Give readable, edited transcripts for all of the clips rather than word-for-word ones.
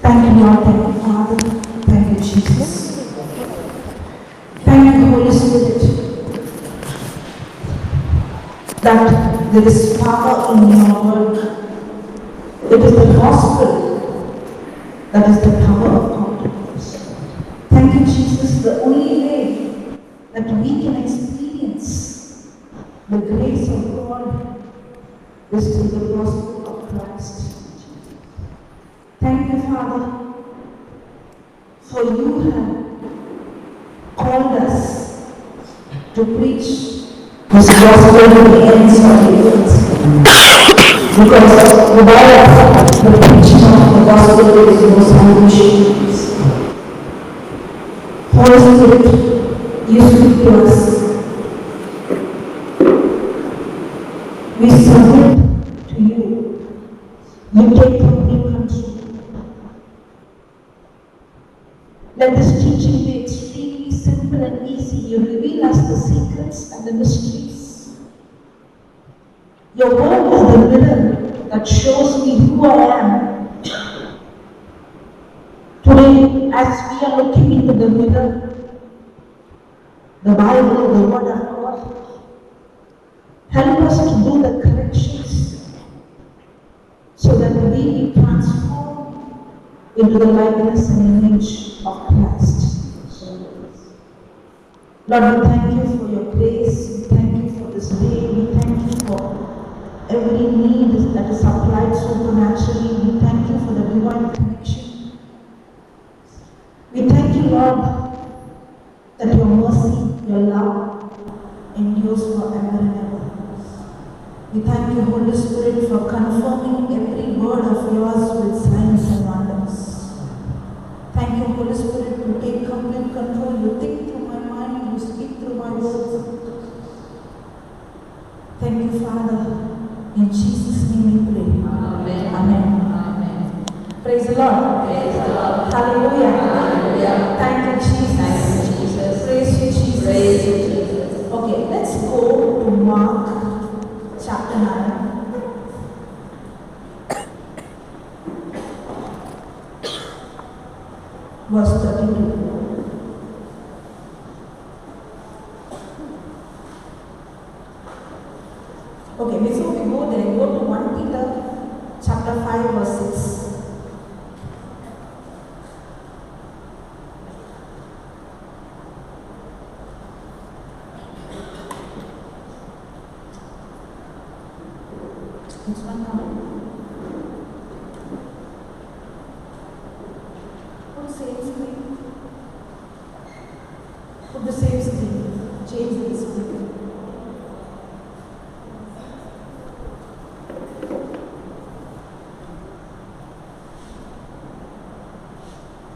Thank you, Lord. Thank you, Father. Thank you, Jesus. Thank you, Holy Spirit, that there is power in your word. It is the gospel that is the power of God. Thank you, Jesus. The only way that we can experience the grace of God is through the gospel of Christ. Thank you, Father, for you have called us to preach this gospel to the ends of the earth. Because without the preaching of the gospel, there is no salvation. Holy Spirit, you speak to us. We submit to you. You take complete control. Let this teaching be extremely simple and easy. You reveal us the secrets and the mysteries. Your word is the mirror that shows me who I am. Today, as we are looking into the mirror, the Bible, the Word of God, help us to do the corrections so that we be transformed into the likeness and image of Christ. Lord, we thank you for your grace. We thank you for this day. We thank you for every need that is supplied supernaturally. We thank you for the divine connection. We thank you, Lord, that your mercy, your love endures forever and ever. We thank you, Holy Spirit, for confirming every word of yours with signs and wonders. Thank you, Holy Spirit, you take complete control. You think through my mind, you speak through my words. Thank you, Father. In Jesus' name we pray. Amen. Amen. Amen. Praise the Lord. Praise the Lord. Hallelujah. Hallelujah. Thank you, Jesus. Thank you, Jesus. Praise you, Jesus. Praise you, Jesus. Okay, let's go to Mark chapter 9. Verse 32. Okay, before we go there, go to 1 Peter chapter 5, verse 6. Which one now? Put the same screen. Put the same screen. Change the display.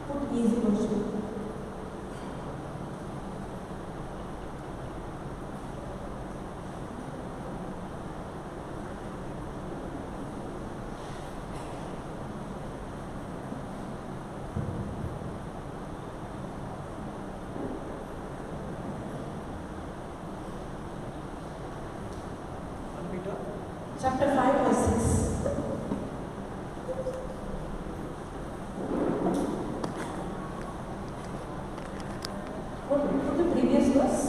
Put easy version. Chapter 5, verse 6. Put the previous verse.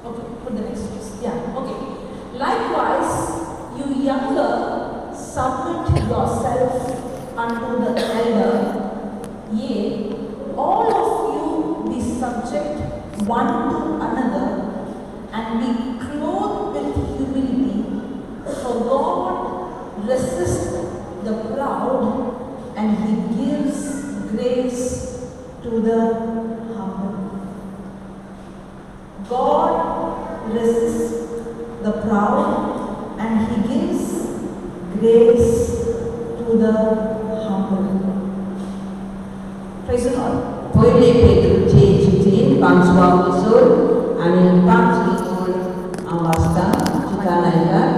Okay, put the next verse. Yeah, okay. Likewise, you younger, submit yourself unto the elder. Yea, all of you be subject one to another, and be clothed with humility, for God resists the proud and he gives grace to the humble. God resists the proud and he gives grace to the humble. Praise the Lord. पयले पेद्रूचे चिठ्ठीन पांचवा वसोर आनी पांचवी ओळ हांव वाचतां चिंतन आयकात.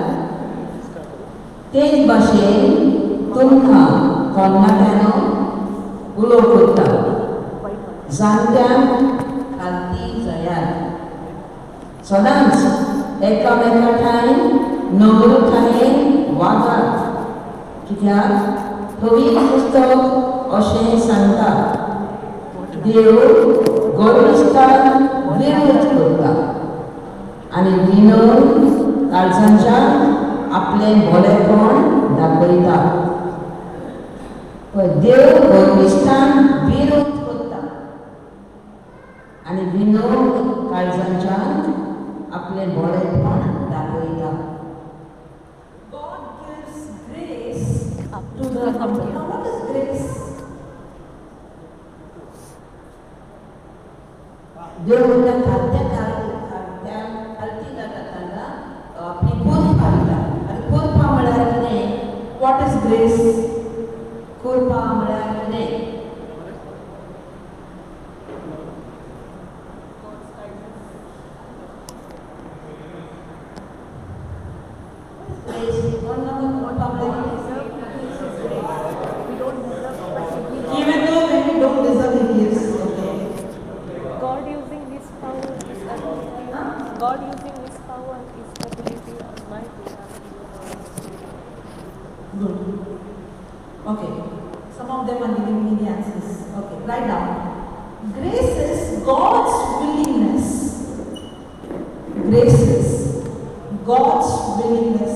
तेच भाशेन तुमकां तरणाट्यांनो उलो करता, जाणट्यांक खालती जायात, सदांच एकामेका ठांय नम्रतायेन वागात, कित्याक पवित्र पुस्तक अशें सांगता, देव गर्विश्ठांक विरोध करता आनी विनय काळजांच्याक आपलें बरेपण दाखयता. देव गर्विश्ठांक विरोध करता आनी विनय काळजांच्याक आपलें बरेपण दाखयता. God gives grace to the humble. Now, what is grace? देव म्हणटा खात्या खात्या खालती जाता तांकां आपली कृपा दिता. आनी कृपा म्हळ्यार कितें? What is grace? कृपा म्हळ्यार कितें? Grace. कोण ना कृपा म्हळ्यार कितें? Even though when we don't deserve, He gives. Okay. God using His power, His ability. God using His power and His ability on my behalf. Good. Okay. Some of them are giving me the answers. Okay. Write down. Grace is God's willingness. Grace is God's willingness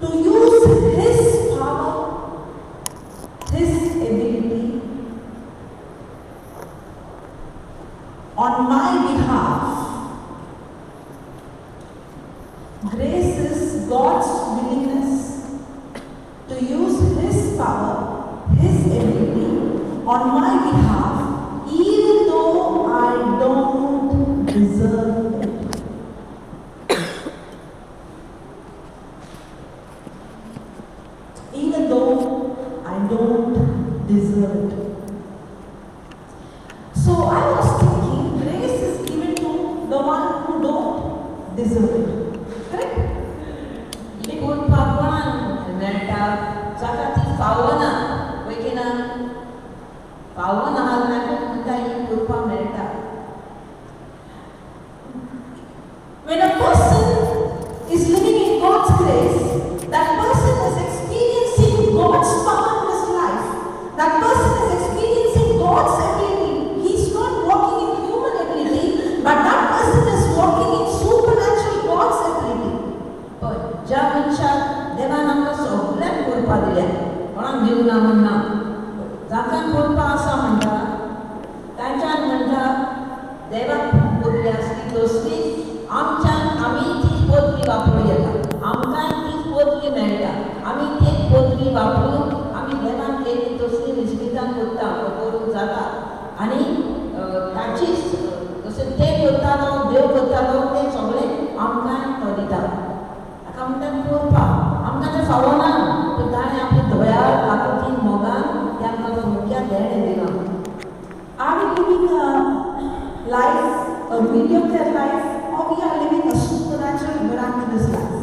to use His power, His ability on my behalf. Grace is God's willingness to use His power, His ability on my behalf, even though I don't deserve it. Even though I don't deserve it. So I was thinking, grace is given to the one who don't deserve it. Correct? ही कृपा कोणाक मेळटा? जाका ती फावना, वय की ना? फावना आहा ताका म्हणटा ही कृपा मेळटा. When a person is living in God's grace, that person is experiencing God's power in his life. That person is experiencing God's ability. He's not walking in human ability, but that person is walking in supernatural God's ability. हय, ज्या मनशाक देवान आमकां सगळ्यांक कृपा दिल्या, कोणाक दिवंक ना म्हण ना, जाका कृपा आसा म्हणटा तांच्यान म्हणटा देवाक पदवी आसली तसलीच आमच्यान आमी तीच पदवी वापरूं येता, आमकांय तीच पदवी मेळटा, आमी तीच पदवी वापरून आमी देवान केल्ली तसली रिस्पितान करता, करूंक जाता. आनी ताचीच जशें ते करतालो, देव करतालो, तें सगळें आमकांय तो दिता. ताका म्हणटा कृपा. आमकां तें फावना, पूण ताणें आपली दयाळ काकुळटीन मोगान तें आमकां फुडक्या देणें दिलां. Are we living a life, a mediocre life, or we are living a supernatural, miraculous life?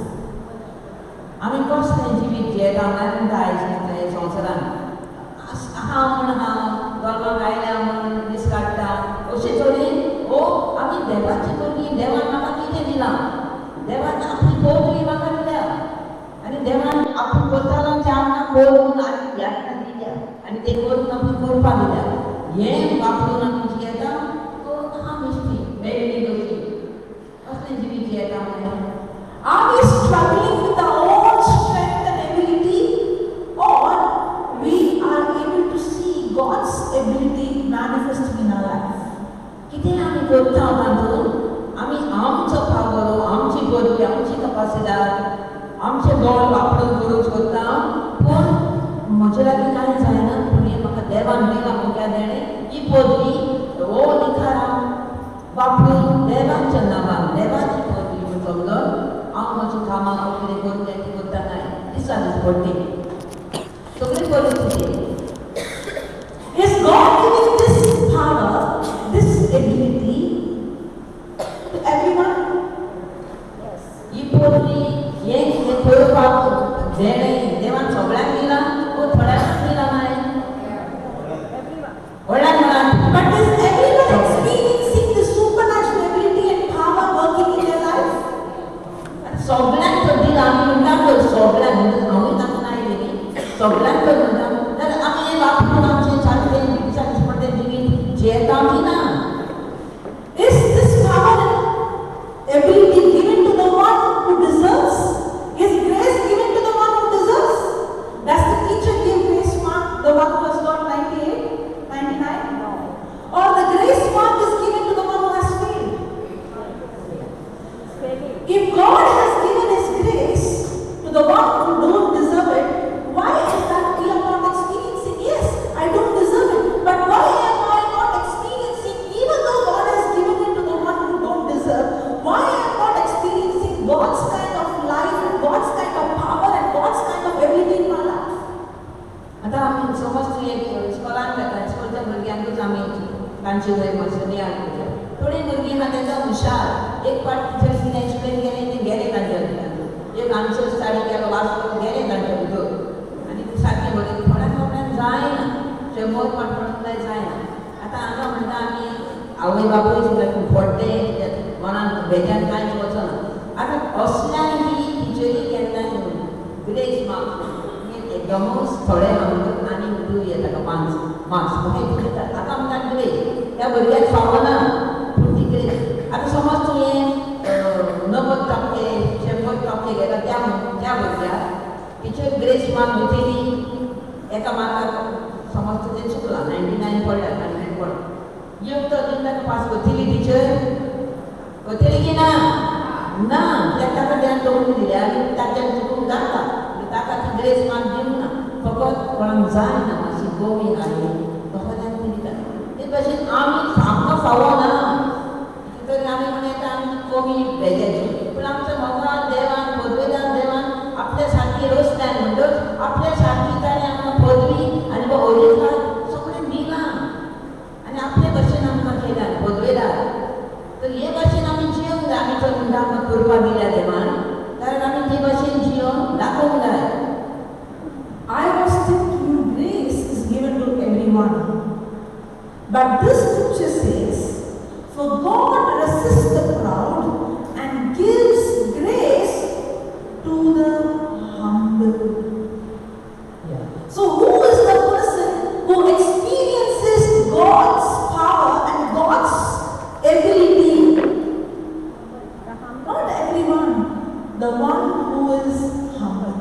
आमी कसलें जिवीत जियेता म्हणटा आयज हे संवसारान? आहा म्हूण हांव जल्माक आयल्या म्हूण दीस काडटा अशें तरेन ओ आमी देवाची भुरगीं, देवान म्हाका कितें दिलां, देवान आपली पदवी म्हाका दिल्या आनी देवान आपूण करतालो तें आमकां करून आनी यातना दिल्या आनी तें करून आपली कृपा दिल्या. हें वापरून आमी जियेता तो आहा बेश्टी मेळ्ळी कशी कसलें जिवीत जियेता म्हणटा? Are we struggling with our own strength and ability, or we are able to see God's ability manifesting in our life? कितें आमी करता तातूंत आमी आमचो पावर, आमची पदवी, आमची कपासिदार, आमचें बळ वापरून करूंक सोदता, पूण म्हजे लागीं कांय जायना, पूण हें म्हाका देवान दिलां मुख्या देणें ही पदवी, हो अधिकार हांव वापरून देवाच्या नांवान देवाची पदवी म्हूण समजून हांव म्हजी कामां कितें करूंक जाय ती करता. नाय दिसा दीस पडटी सगळी परिस्थिती. Is God giving this power, this ability to everyone? Yes. ही पदवी हें कितें करपाक देणें देवान सगळ्यांक दिलां वो थोड्यांक दिलां नाय? Everyone. व्हडल्यान व्हडान. But is everyone experiencing the supernatural ability मातशें वयर मातसो नियाळ करया. थोडीं भुरगीं आहा तांकां हुशार, एक पाट टिचर कितें एक्सप्लेन केलें तें गेलें तांच्या भितर, एक आन्सर स्टाडी केलो वाचलो गेलें तांच्या भितर आनी तें सारकें बरें. थोड्यांक बाबड्यांक जायना, 100 पाट पडूंक जाय जायना. आतां हांगा म्हणटा आमी आवय बापूय सुद्दां फोडटे मनान बेजान कांयच वचना. आतां असल्यान ही टिचरी केन्ना ग्रेस मार्क्स एकदमच थोडे आमकां आनी दिवया ताका 5 मार्क्स अशें आतां आमकां ग्रेस त्या भुरग्याक फावना पूण ती ग्रेस. आतां समज तुवें 90% 100% घेता त्या त्या भुरग्याक टिचर ग्रेस मार्क दितली, एका मार्काक समज तुजें चुकलां 99 पडल्या 100 पडला, एक तर अजून ताका पास करतली टिचर करतली की ना? ना, कित्याक ताका ध्यान दवरून दिल्या आनी ताच्यान चुकूंक जाता, ताका ती ग्रेस मार्क दिवंक ना. फकत कोणाक जायना मातशी गोमी आयली तसल्यान ती दिता. ते भाशेन आमी आमकां फावना तरी आमी म्हणटा आमी कमी बेजाची, पूण आमच्या मोगान देवान पदवेदान देवान आपल्या सारकी रचल्यान म्हणटच आपल्या सारकी ताणें आमकां पदवी आनी अधिकार सगळें दिलां आनी आपले भाशेन आमकां केल्यान पदवेदार. तर हे भाशेन आमी जियोंक जाय. आमी तर म्हणटा आमकां करपा दिल्या देवान, कारण आमी ते भाशेन जियोन दाखोवंक जाय. I was thinking grace is given to everyone. But this scripture says, for God resists the proud and gives grace to the humble. Yeah. So who is the person who experiences God's power and God's ability? Not everyone. The one who is humble.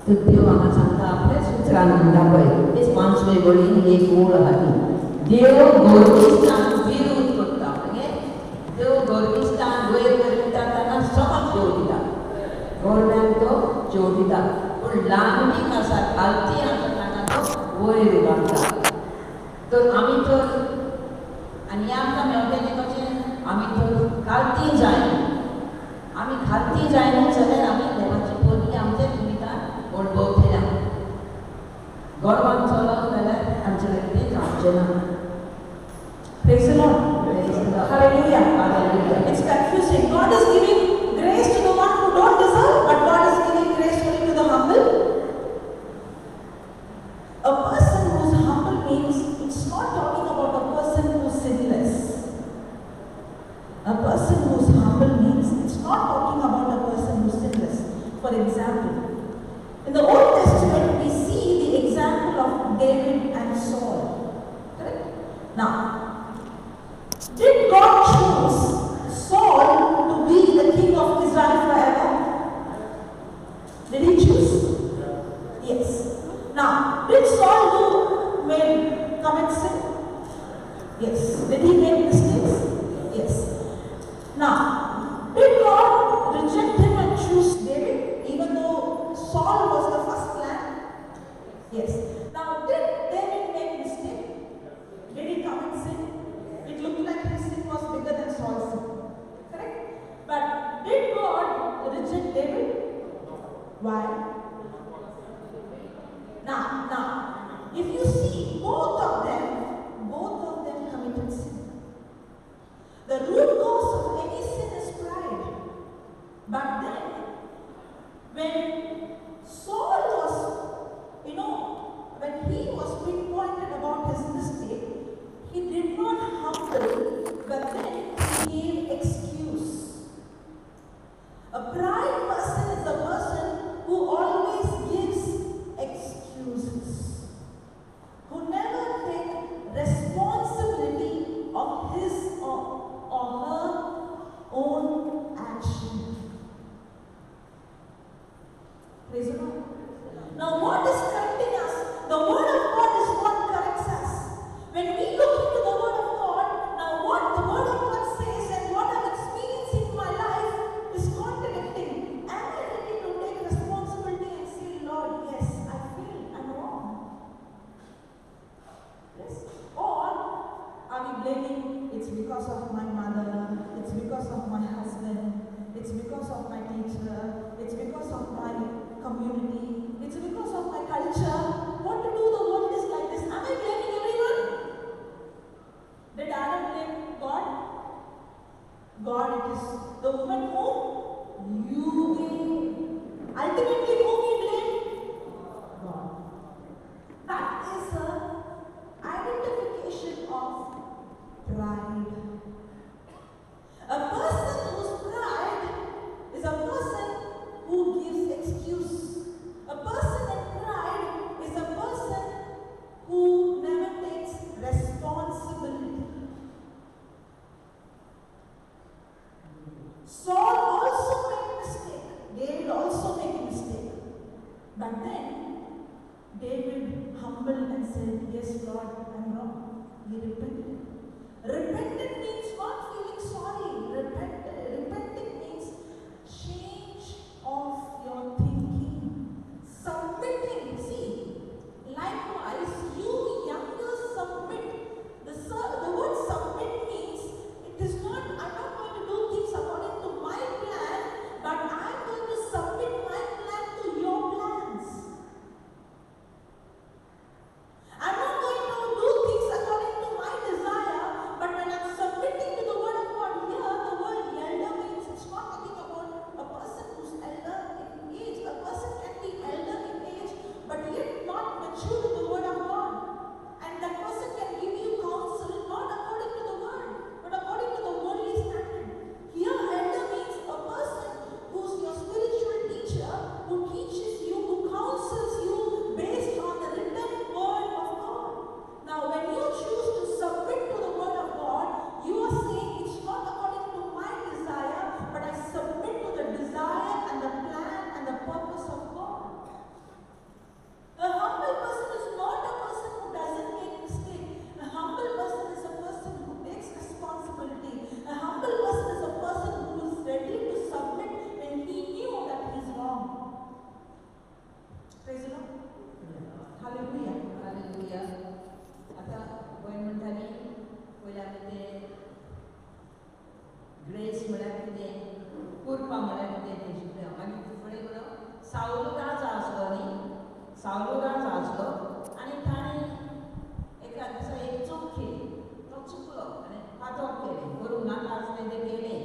तर देव हांगा सांगता आपल्या सुत्रान म्हणटा पळय तेच 5वे वळीन एक ओळ आहा ती, देव गर्विश्ठांक विरोध करता. म्हणजे देव गर्विश्ठांक वयर करता ताका सगळें जेव दिता, गोरव्यांक तो जेव दिता, पूण ल्हानवीक आसा खालती आसा ताका तो वयर उबारता. तर आमी तर आनी आमकां मेळटलें कशें? आमी तर खालती जायना, आमी खालती जायना जाल्यार आमी देवाची पदवी आमच्या जिवितांत अणभवतल्या. गर्वान चलत जाल्यार आमचे लागीं तें जावचें ना. Praise the Lord. Praise the Lord. Hallelujah. Hallelujah. It's confusing. God is giving grace to the one who don't deserve, but God is giving grace only to the humble. A person who's humble means it's not talking about a person who's sinless. A person who's humble means it's not talking about a person who's sinless. For example, in the Old Testament, we see the example of David and Saul. Correct? Now, did God choose Saul to be the king of Israel forever? Did he choose? Yes. Now, did Saul commit sin? Yes. Did he make mistakes? Yes. Now, did God reject him and choose David, even though Saul was the first plan? Yes. Now, did David make mistake? Did he commit sin? It looked like his sin was bigger than Saul's sin. Correct? But did God reject David? Why? Now, if you see both of them committed sin. The root cause of any sin is pride. But then, when Saul was, when he was pinpointed about his mistake, he did not humble, but then he gave excuse. A pride person is a person who always gives excuses, who never take responsibility of his or her own action. Praise the Lord. Now, what is correcting us? The Word of God is what corrects us. When we look into the Word of God, now what the Word of God says and what I'm experiencing in my life is contradicting. Am I ready to take responsibility and say, Lord, yes, I feel I'm wrong? Yes. Or are we blaming, it's because of my mother, it's because of my husband, it's because of my teacher, it's because of my community, it's because of my culture. What to do? The world is like this. Am I blaming everyone? God, it is the woman whom you gave. Ultimately, whom he blamed? God. That is an identification of pride. A person whose pride is a person who gives excuse. A person in pride is a person who never takes responsibility. Saul also made mistake. David also made mistake. But then David humbled and said, yes, Lord, I'm wrong. He repented. Repentant means not feeling sorry. Repenting means change of your thinking. Submitting. See, likewise, you younger submit. The word submit means it is not, I'm not going to do things according to my plan, but I'm going to submit my plan to your plans. I'm not going to do things according to my desire, but when I'm submitting to the word of God here, the word elder means it's not talking about a person who's elder in age. A person can be elder in age, but yet not mature to the word of God. And that person can give you counsel not according to the word, but according to the worldly standard. Here, elder means a person who's your spiritual teacher, who teaches you, who counsels you based on the written word of God. Now, when you choose to submit to the word of God, you are saying it's not according to my desire, but I submit to the desire and the plan and the purpose of God. A humble person is not a person who doesn't make mistake. A humble person is a person who takes responsibility. A humble person is a person who is ready to submit when he knew that he is wrong. Praise the Lord. Hallelujah. Hallelujah. आतां गोंय म्हणटाली पयलीं आमी तें grace म्हळ्यार कितें, कुर्पा म्हळ्यार कितें तें शिकलें. मागीर फुडें म्हणून सावलू राजा आसलो न्ही, सावलू राजा आसलो आनी ताणें एका दिसा एक चूक केली. तो चुकलो आनी पातक केलें, करूंक नाका आसलें तें केलें.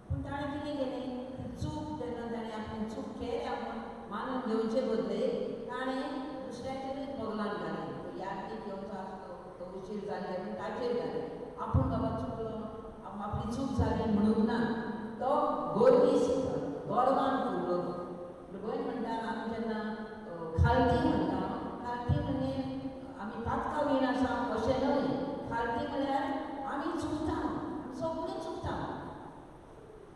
पूण ताणें कितें केलें, ती चूक जेन्ना ताणें आपली चूक केल्या म्हूण मानून घेवचे बदले ताणें दुसऱ्याचेरूच बगलान घालें. तो यात्रीक येवचो आसलो, तो उशीर जाल्ले म्हूण ताचेर घालें. आपूण बाबा चुकलो, आपली चूक जाली म्हणूंक ना. तो गोरगीस, गोरवान फुल्लो. गोंय म्हणटा आमी जेन्ना खालती म्हणटा, खालती म्हणजे आमी पातकां वीण आसा अशें न्हय. खालती म्हळ्यार आमी चुकता, सगळीं चुकता.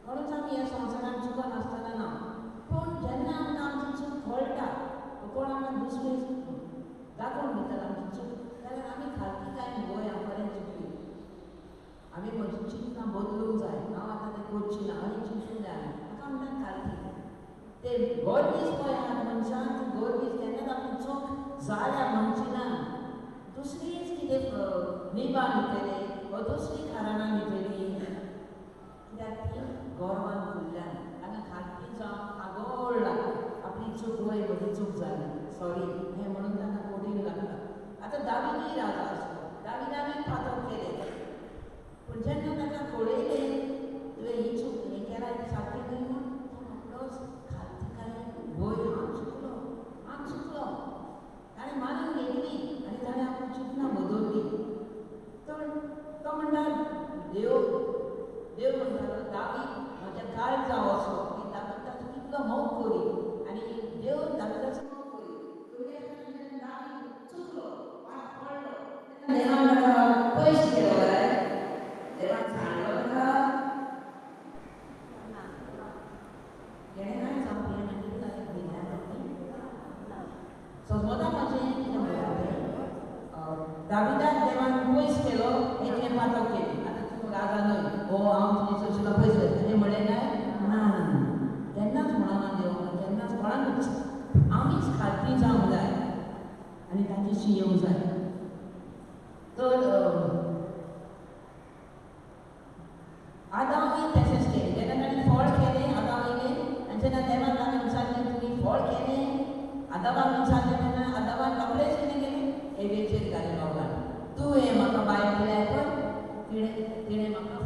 कोणूच आमी ह्या संवसारान चुकून आसतना ना. पूण जेन्ना आमकां आमची चूक कळटा, कोण आमकां दुसरी दाखोवन दितात आमची चूक, जाल्यार आमी खालती काय गोंय हांव बरें चुकली, आमी म्हजी चिंतना बदलूंक जाय, हांव आतां तें करची ना आनी चिंतूंक जाय. ताका म्हणटात खालती. ते गोरगीस पळय आहात मनशान, ती गोरगीस केन्नाच आपली चूक जाल्या म्हणची ना. दुसरीच कितें निबां दितले वा दुसरी कारणां दितली, कित्याक ती गोरवान फुल्ल्यान तांकां खालती जावंक आगोळ लागता. आपली चूक, वय म्हजी चूक जाली, सॉरी हें म्हणून तांकां कठीण लागता. आतां दाविदूय राजा आसलो, दाविदानूय पातक केलें. पूण जेन्ना ताका कळयलें तुवें ही चूक हें केला ती सारकी न्हय म्हूण, तो रोखडोच खालती काय वय हांव चुकलो, हांव चुकलो, ताणें मानून घेतली आनी ताणें आपली चिंतना बदलली. तो म्हणटा देव, देव म्हणटालो दावीद म्हज्या काळजा असो की दाविदाचो कितलो मोग करी आनी देव दाविदाचो मोग करी. दावीद चुकलो, वाट पडलो, तेन्ना देवान ताका पयस केलो काय, देवान सांगलो ताका तेणें कांय जावपी मागीर समजता म्हजें कितें म्हणटा तें. दाविदाक देवान पयस केलो, हें तुवें पातक केलें, आतां तूं राजा न्हय, हो हांव तुजे सोंशीलो पयस वयता हें म्हणलें काय ना, ना, केन्नाच म्हणना देवान, केन्नाच कोणाकूच. आमीच खालती जावंक जाय आनी ताचेशी येवंक जाय. तर आदांवूय तशेंच केलें. जेन्ना ताणें फळ केलें आदांव येयलें आनी जेन्ना देवान ताणें विचारलें तुमी फळ केलें, आदावाक विचारलें तेन्ना आदावान रोखडेंच कितें केलें, एवेचेर घालें बाबा, तूं हें म्हाका बायल दिल्यार पळय, तिणें म्हाका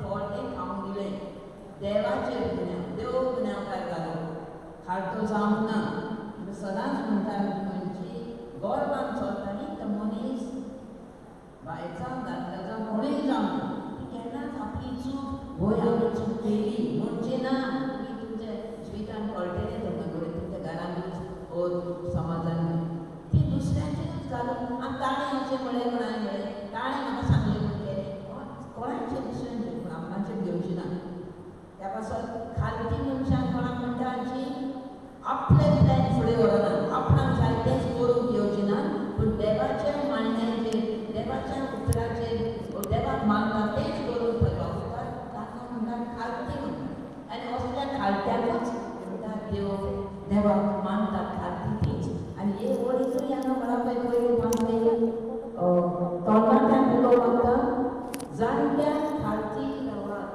जावं दादलो जावं कोणूय जावं ती केन्नाच आपली चूक वय हांवें चूक केली म्हणचे ना. तुमी तुमच्या जिवितान कळटलें तुमकां घडये तुमच्या घरांतूच ओ समाजान ती दुसऱ्यांचेरूच घालून आनी ताणें अशें म्हळें कोणाय म्हळें ताणें म्हाका सांगलें म्हूण केलें कोणाचें दुसऱ्यांचेर पूण आपणाचेर घेवचें ना. त्या पासून खालती मनशान कोणाक म्हणटा जी आपले प्लॅन फुडें व्हरना, आपणाक जाय तेंच करूंक येवचें ना, पूण देवाच्या मांडण्याचेर देवाच्या उतराचेर देवाक मानता तेंच करूंक वावुरता ताका म्हणटात खालती म्हणटा. आनी असल्या खालत्याकूच म्हणटा देव देवाक मानतात खालती तीच. आनी हे वळीचूय हांगा म्हणा पळय पयली पांच तरणाट्यांक उलोवप मागता जाणट्यांक खालती रावात,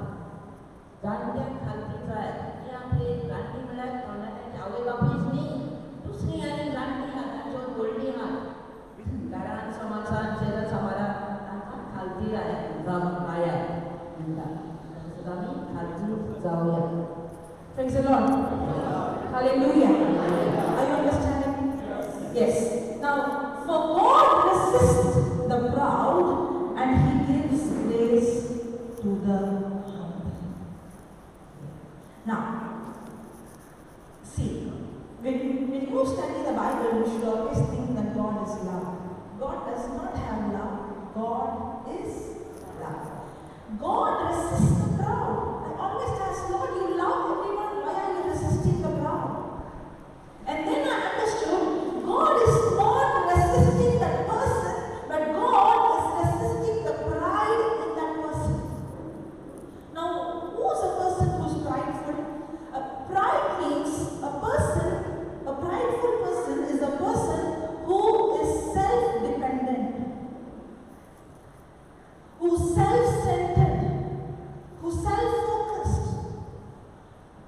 जाणट्यांक खालती जायात. ही आपली जाणटी म्हळ्यार तरणाट्यांची आवय बापूयच न्ही, दुसरी आनी जाणटी आहात तांच्यो व्हडली आहात घरान समाजान शेजान समाजान तांकां खालती रायात म्हणटा. तसोच आमी खालती जावया. Praise the Lord. Hallelujah. Are you understanding? Yes. Now, for God resists the proud and He gives grace to the humble. Now, see, when you study the Bible, you should always think that God is love. God does not have love. God is love. God resists the proud. I always ask, Lord, you love everyone. Why are you resisting the proud? And then I understood God is not resisting that person, but God is resisting the pride in that person. Now, who is a person who is prideful? A pride means a person, a prideful person is a person who is self-dependent, who is self-centered, who is self-focused.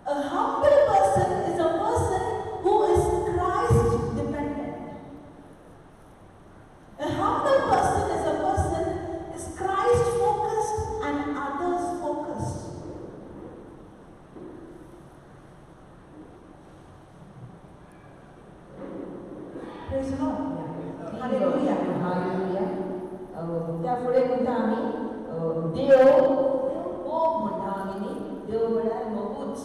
A humble person is a person who is Christ-dependent. A humble person is a person is Christ-focused and others-focused. Praise the Lord. Hallelujah. Hallelujah. त्या फुडें म्हणटा आमी देव मोग म्हणटा आमी न्ही, देव म्हळ्यार मोगूच,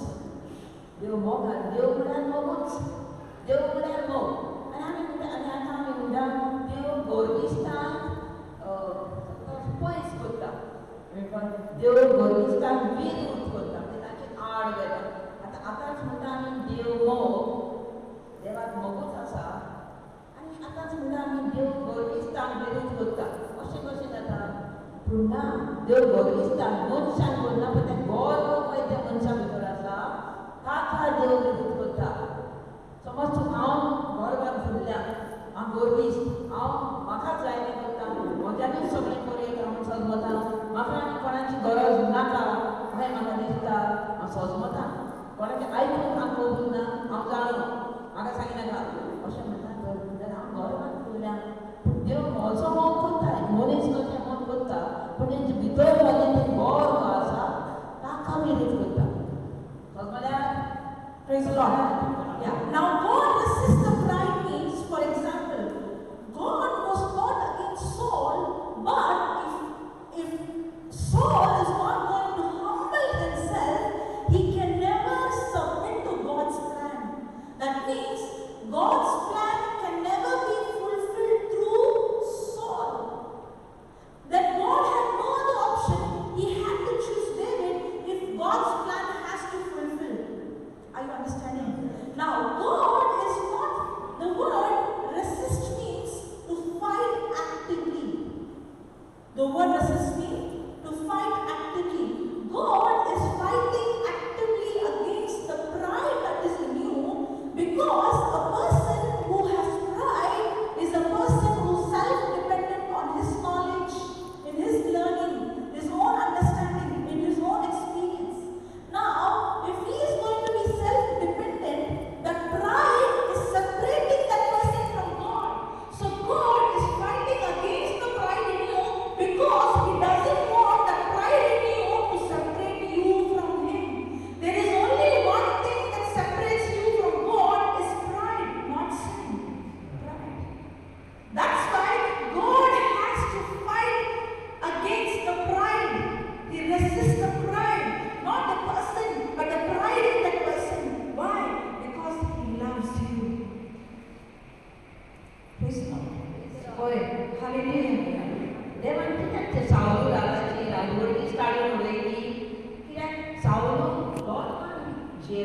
देव मोग, देव म्हळ्यार मोगूच, देव म्हळ्यार मोग. आनी आमी म्हणटा आनी आतां आमी म्हणटा देव गोरविश्टांक पयस करता, देव गोरविश्टांक विरूद्ध करता, म्हणजे ताचे आड वता. आतां आतांच म्हणटा आमी देव मोग, देवाक मोगूच आसा, आनी आतांच म्हणटा आमी देव गोरविश्टांक विरूद्ध करता. अशें कशें जाता? पूण ना, देव गोरविश्टांक मनशांक करना, पण तें गर्व पळय त्या मनशा भितर आसा ताका देव विरूद्ध करता. समज तूं हांव गर्वान फुल्ल्या, हांव गोरविश्ट, हांव म्हाकाच जाय तें करता, म्हज्यानूच सगळें करूं हांव सजमता, म्हाका आनी कोणाची गरज नाका अशें म्हाका दिसता, हांव सजमता, कोणाचें आयकूंक हांव कबूल ना, हांव जाणो म्हाका सांगिनाका अशें म्हणटा जाल्यार हांव गर्वान फुल्ल्या. पूण देव म्हजो मोग करता, मनीस कशें मोग करता, पूण तेंचे भितर जालें तें गर्व आसा ताका विरोध करता. सजमल्यार? Praise the Lord. Yeah. Now God resists the pride means, for example, God was not against Saul, but if Saul is not going to humble himself, he can never submit to God's plan. That means God's plan can never be fulfilled through Saul. That God had no other option. He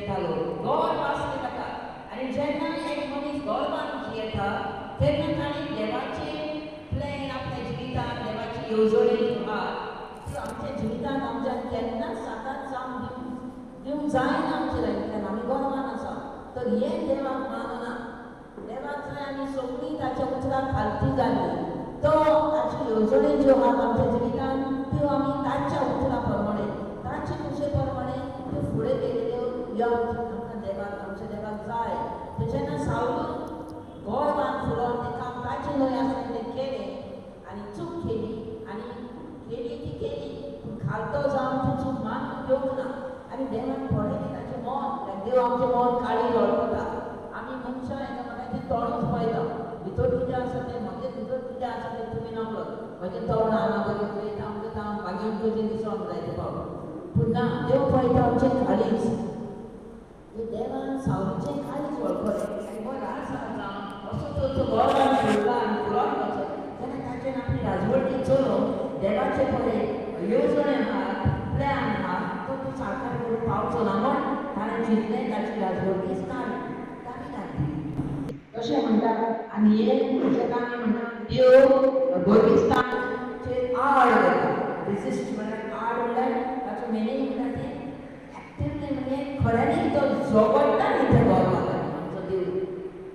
जियेता लोक गर्व आसले ताका. आनी जेन्ना एक मनीस गर्वान जियेता तेन्ना ताणें देवाचे प्लॅन आपल्या जिवितान देवाची येवजणे आहा ती आमच्या जिवितान आमच्यान केन्नाच साकार जावन दिवंक जायना आमच्या लायफान. आमी गर्वान आसा तर हें देवाक मानना. देवाक जाय आमी सगळीं ताच्या उतराक खालती जाली तो ताची येवजणे ज्यो आहात आमच्या जिवितान त्यो आमी ताच्या उतरा प्रमाणे ताचे खुशे प्रमाणे त्यो फुडें गेलेल्यो ह्यो आमकां देवाक आमच्या देवाक जाय. तर जेन्ना सावलून गर्वान फुलोवन तें काम ताचें न्हय आसलें तें केलें आनी चूक केली आनी केली ती केली पूण खालतो जावन ती चूक मानून घेवंक ना. आनी देवान पळयलें ताचें मन. देव आमचें मन काळीज वळखता. आमी मनशां एकामेकाचें तोंडूच पळयता भितर कितें आसा तें म्हजें भितर कितें आसा तें तुमी नकळत. म्हजें तोंड हांगा बरें उलयता म्हणटकच हांव मागीर कशें दिसोंक जाय तें पावल. पूण ना, देव पळयता आमचें काळीज. देवान सावलीचें काळीज वळखलें आनी बरो आसा जावं असो तर तो गर्वान फुलला आनी फुलोन वचत तेन्ना ताचेर आपली राजवटी चलोवन देवाचे पळय येवजणे आहात प्लॅन आहा तो तूं साकार करूंक पावचो ना म्हण ताणें चिंतलें ताची राजवटीच काडली ताणें घातली अशें म्हणटा. आनी हें जेका आमी म्हणटा देव गर्विस्तांचेर आड वता. रेजिस्ट म्हणल्यार आड म्हणल्यार ताचो मिनींग म्हणल्यार तें एक्टिवली म्हणजे खऱ्यांनी तो झगडटा न्ही त्या गर्वा लागीं. आमचो देव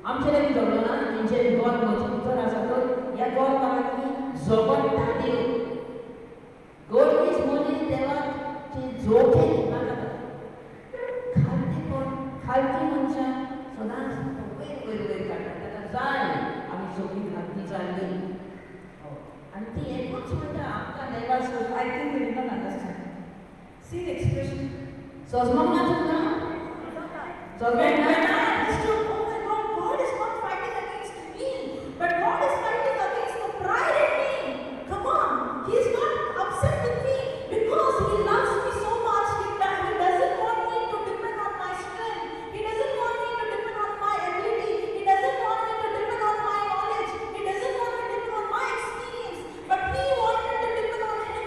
आमचे लागीं झगडो ना, तेंचे गर्व म्हजे भितर आसा तर ह्या गर्वा लागीं झगडटा देव. गर्वीस मनीस देवाचे जोखे नाका. खालतीपण खालती मनशां सदांच वयर वयर वयर काडटा. ताका जाय आमी सगळीं खालती जाल्ली आनी ती एकूच म्हणटा आमकां देवाचो. I think they did not understand. See the expression. सजमोंक ना तुमकां? When I understood, oh my God, God is not fighting against me, but God is fighting against the pride in me. Come on, He is not upset with me because He loves me so much. He doesn't want me to depend on my strength. He doesn't want me to depend on my ability. He doesn't want me to depend on my knowledge. He doesn't want me to depend on my experience. But He wanted to depend on Him.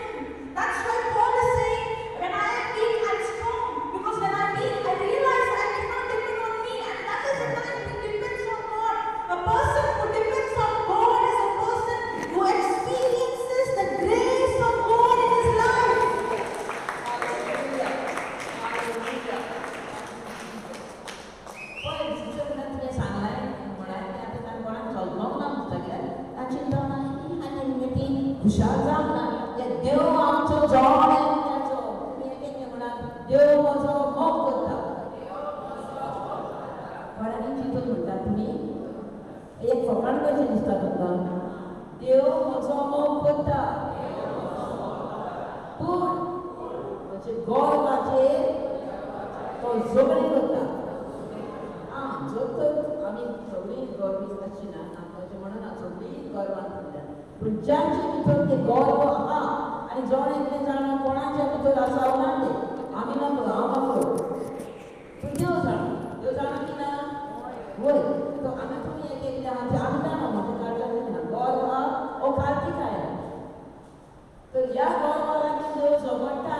That's why Paul is saying, when I am weak, I am strong. Because when I am weak, I realize I cannot depend on me. And that is the time he depends on God. A person who depends on God is a person who experiences the grace of God in his life. Hallelujah. Hallelujah. पळय sister म्हणल्यार तुवें सांगलें म्हळ्यार तें आतां ताणें कोणाक चलपाक ना म्हणटा कित्याक तांची तोंडां आनी आनी ती खुशाल जावंक ना. ते देव आमचो जण एकल्याचो तुमी एक एक म्हणात देव म्हजो मोग करता. कोणानी चिंतून म्हणटा तुमी एक फकाण कशें दिसता तुमकां? देव म्हजो मोग करता पूण म्हजे गर्वाचेर तो झगडीं करता. आं, जर तर आमी सगळीं गर्वीस्त आसची ना, आमकां अशें म्हणना सगळीं गर्वान फुलल्या, पूण जांचे भितर ते गर्व आहा आनी जण एकलें जाणा कोणाच्या भितर आसा ना तें आमी नकळो, हांव नकळो, पूण देव जाणा. देव जाणा की ना? वय तो आमी तुमी एक एकले आहा ते आमी जाणा म्हज्या काळजान ना गर्व आहा ओ खालती काय. तर ह्या गर्वा लागीं देव झगडटा.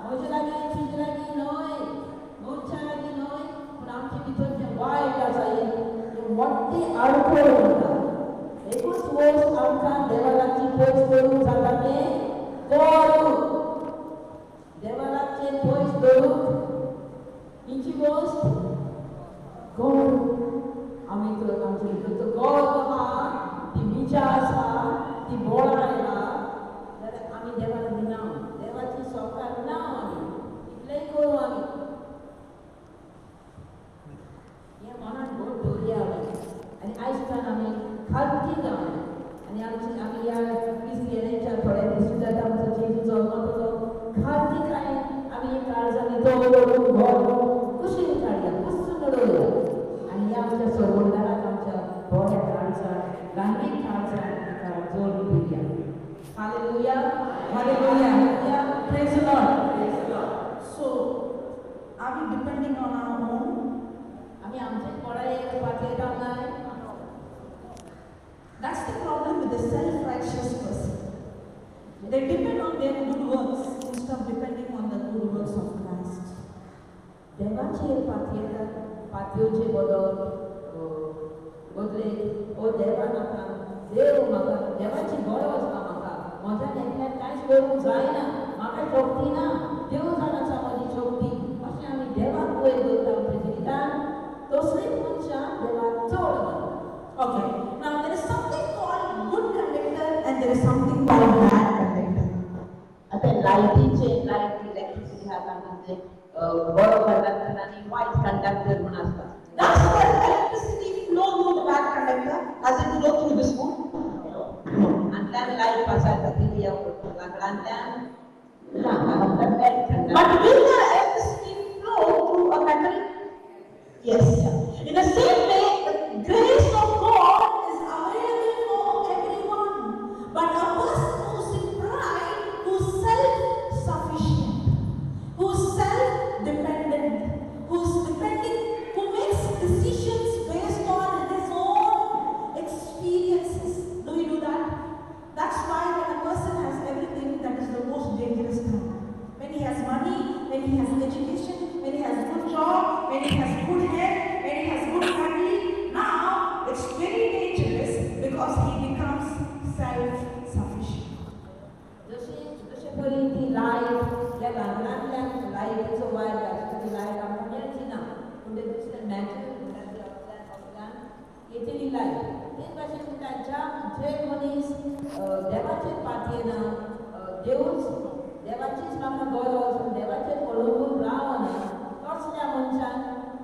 म्हजे लागीं तुजे लागीं न्हय, मनशा लागीं न्हय, पूण आमचे भितर जें वायट आसा हें मोठी आडखळ म्हणटा. एकूच वस्त आमकां देवा लागची पयस करूंक जाता तें गर्व. देवा लागचें पयस दवरूंक हिची वस्त गर्व. आमी तर आमचे भितर तो गर्व आहा, ती विचार आसा, ती बोळां आहा जाल्यार आमी देवा लागीं ना, देवाची सोकार ना. आमी इतलेंय करूं आमी हें मनान घट दवरया आमी. आनी आयज आमी खालती जावन आनी आमची आमी ह्या दीस गेल्याच्या थोडे दीस सुद्दां आमचो जेजू जल्मलो तो खालती काय आमी काळजांनी दवरून घर कुशीन काडया, कुसून उडोवया. आनी ह्या आमच्या सरवणदाराक आमच्या बऱ्या काळजान धार्मीक काळजान ताका जोडून दिवया. Hallelujah. Hallelujah. Praise the Lord. Praise the Lord. So, are we depending on our own? आमी आमचे कोणाक पातयता काय? That's the problem with the self-righteous person. They depend on their good works instead of depending on the good works of Christ. देवान देवाचेर पातयेतात पातयोचे बदल बदलेक ओ देवा नाका देव म्हाका देवाची गरज आहा म्हाका म्हज्यान एकल्यान कांयच करूंक जायना म्हाका शक्ती ना देव जाण आसा म्हजी शक्ती अशें आमी देवाक वयर दवरता आमच्या जिवितान तसलीं मनशां देवाक चड मानतात. Okay, now there is something called good conductor and there is something called bad conductor. आतां लायटीचे लायट इलेक्ट्रिसिटी आहा तांचे बरो कंडक्टर आनी वायट कंडक्टर म्हूण आसता. Does the electricity flow through the bad conductor? Does it flow through this one? No. आंतल्यान लायट पासार जातली ह्या लांकडांतल्यान ना हांगा bad conductor. But will the electricity flow through a metal? Yes. In the same way, the grace of God is available for everyone. But a person who's in pride, who's self-sufficient, who's self-dependent, who's depending, who makes decisions based on his own experiences. Do we do that? That's why when a person has everything, that is the most dangerous time. When he has money, when he has education, when he has good job, when he has good health, when he has good family, now it's very dangerous because he becomes self-sufficient. जशी जशे परी ती light ज्या लांकडांतल्यान लायटीचो wire घातला ती light आमकां मेळची ना पूण ते दुसरे नॅचरल म्हणटा येतली लायट. तेच भाशेन म्हणटा ज्या जे मनीस देवाचेर पातयेना देवूच देवाचीच म्हाका गरज देवाचेर अवलंबून रावना तसल्या मनशान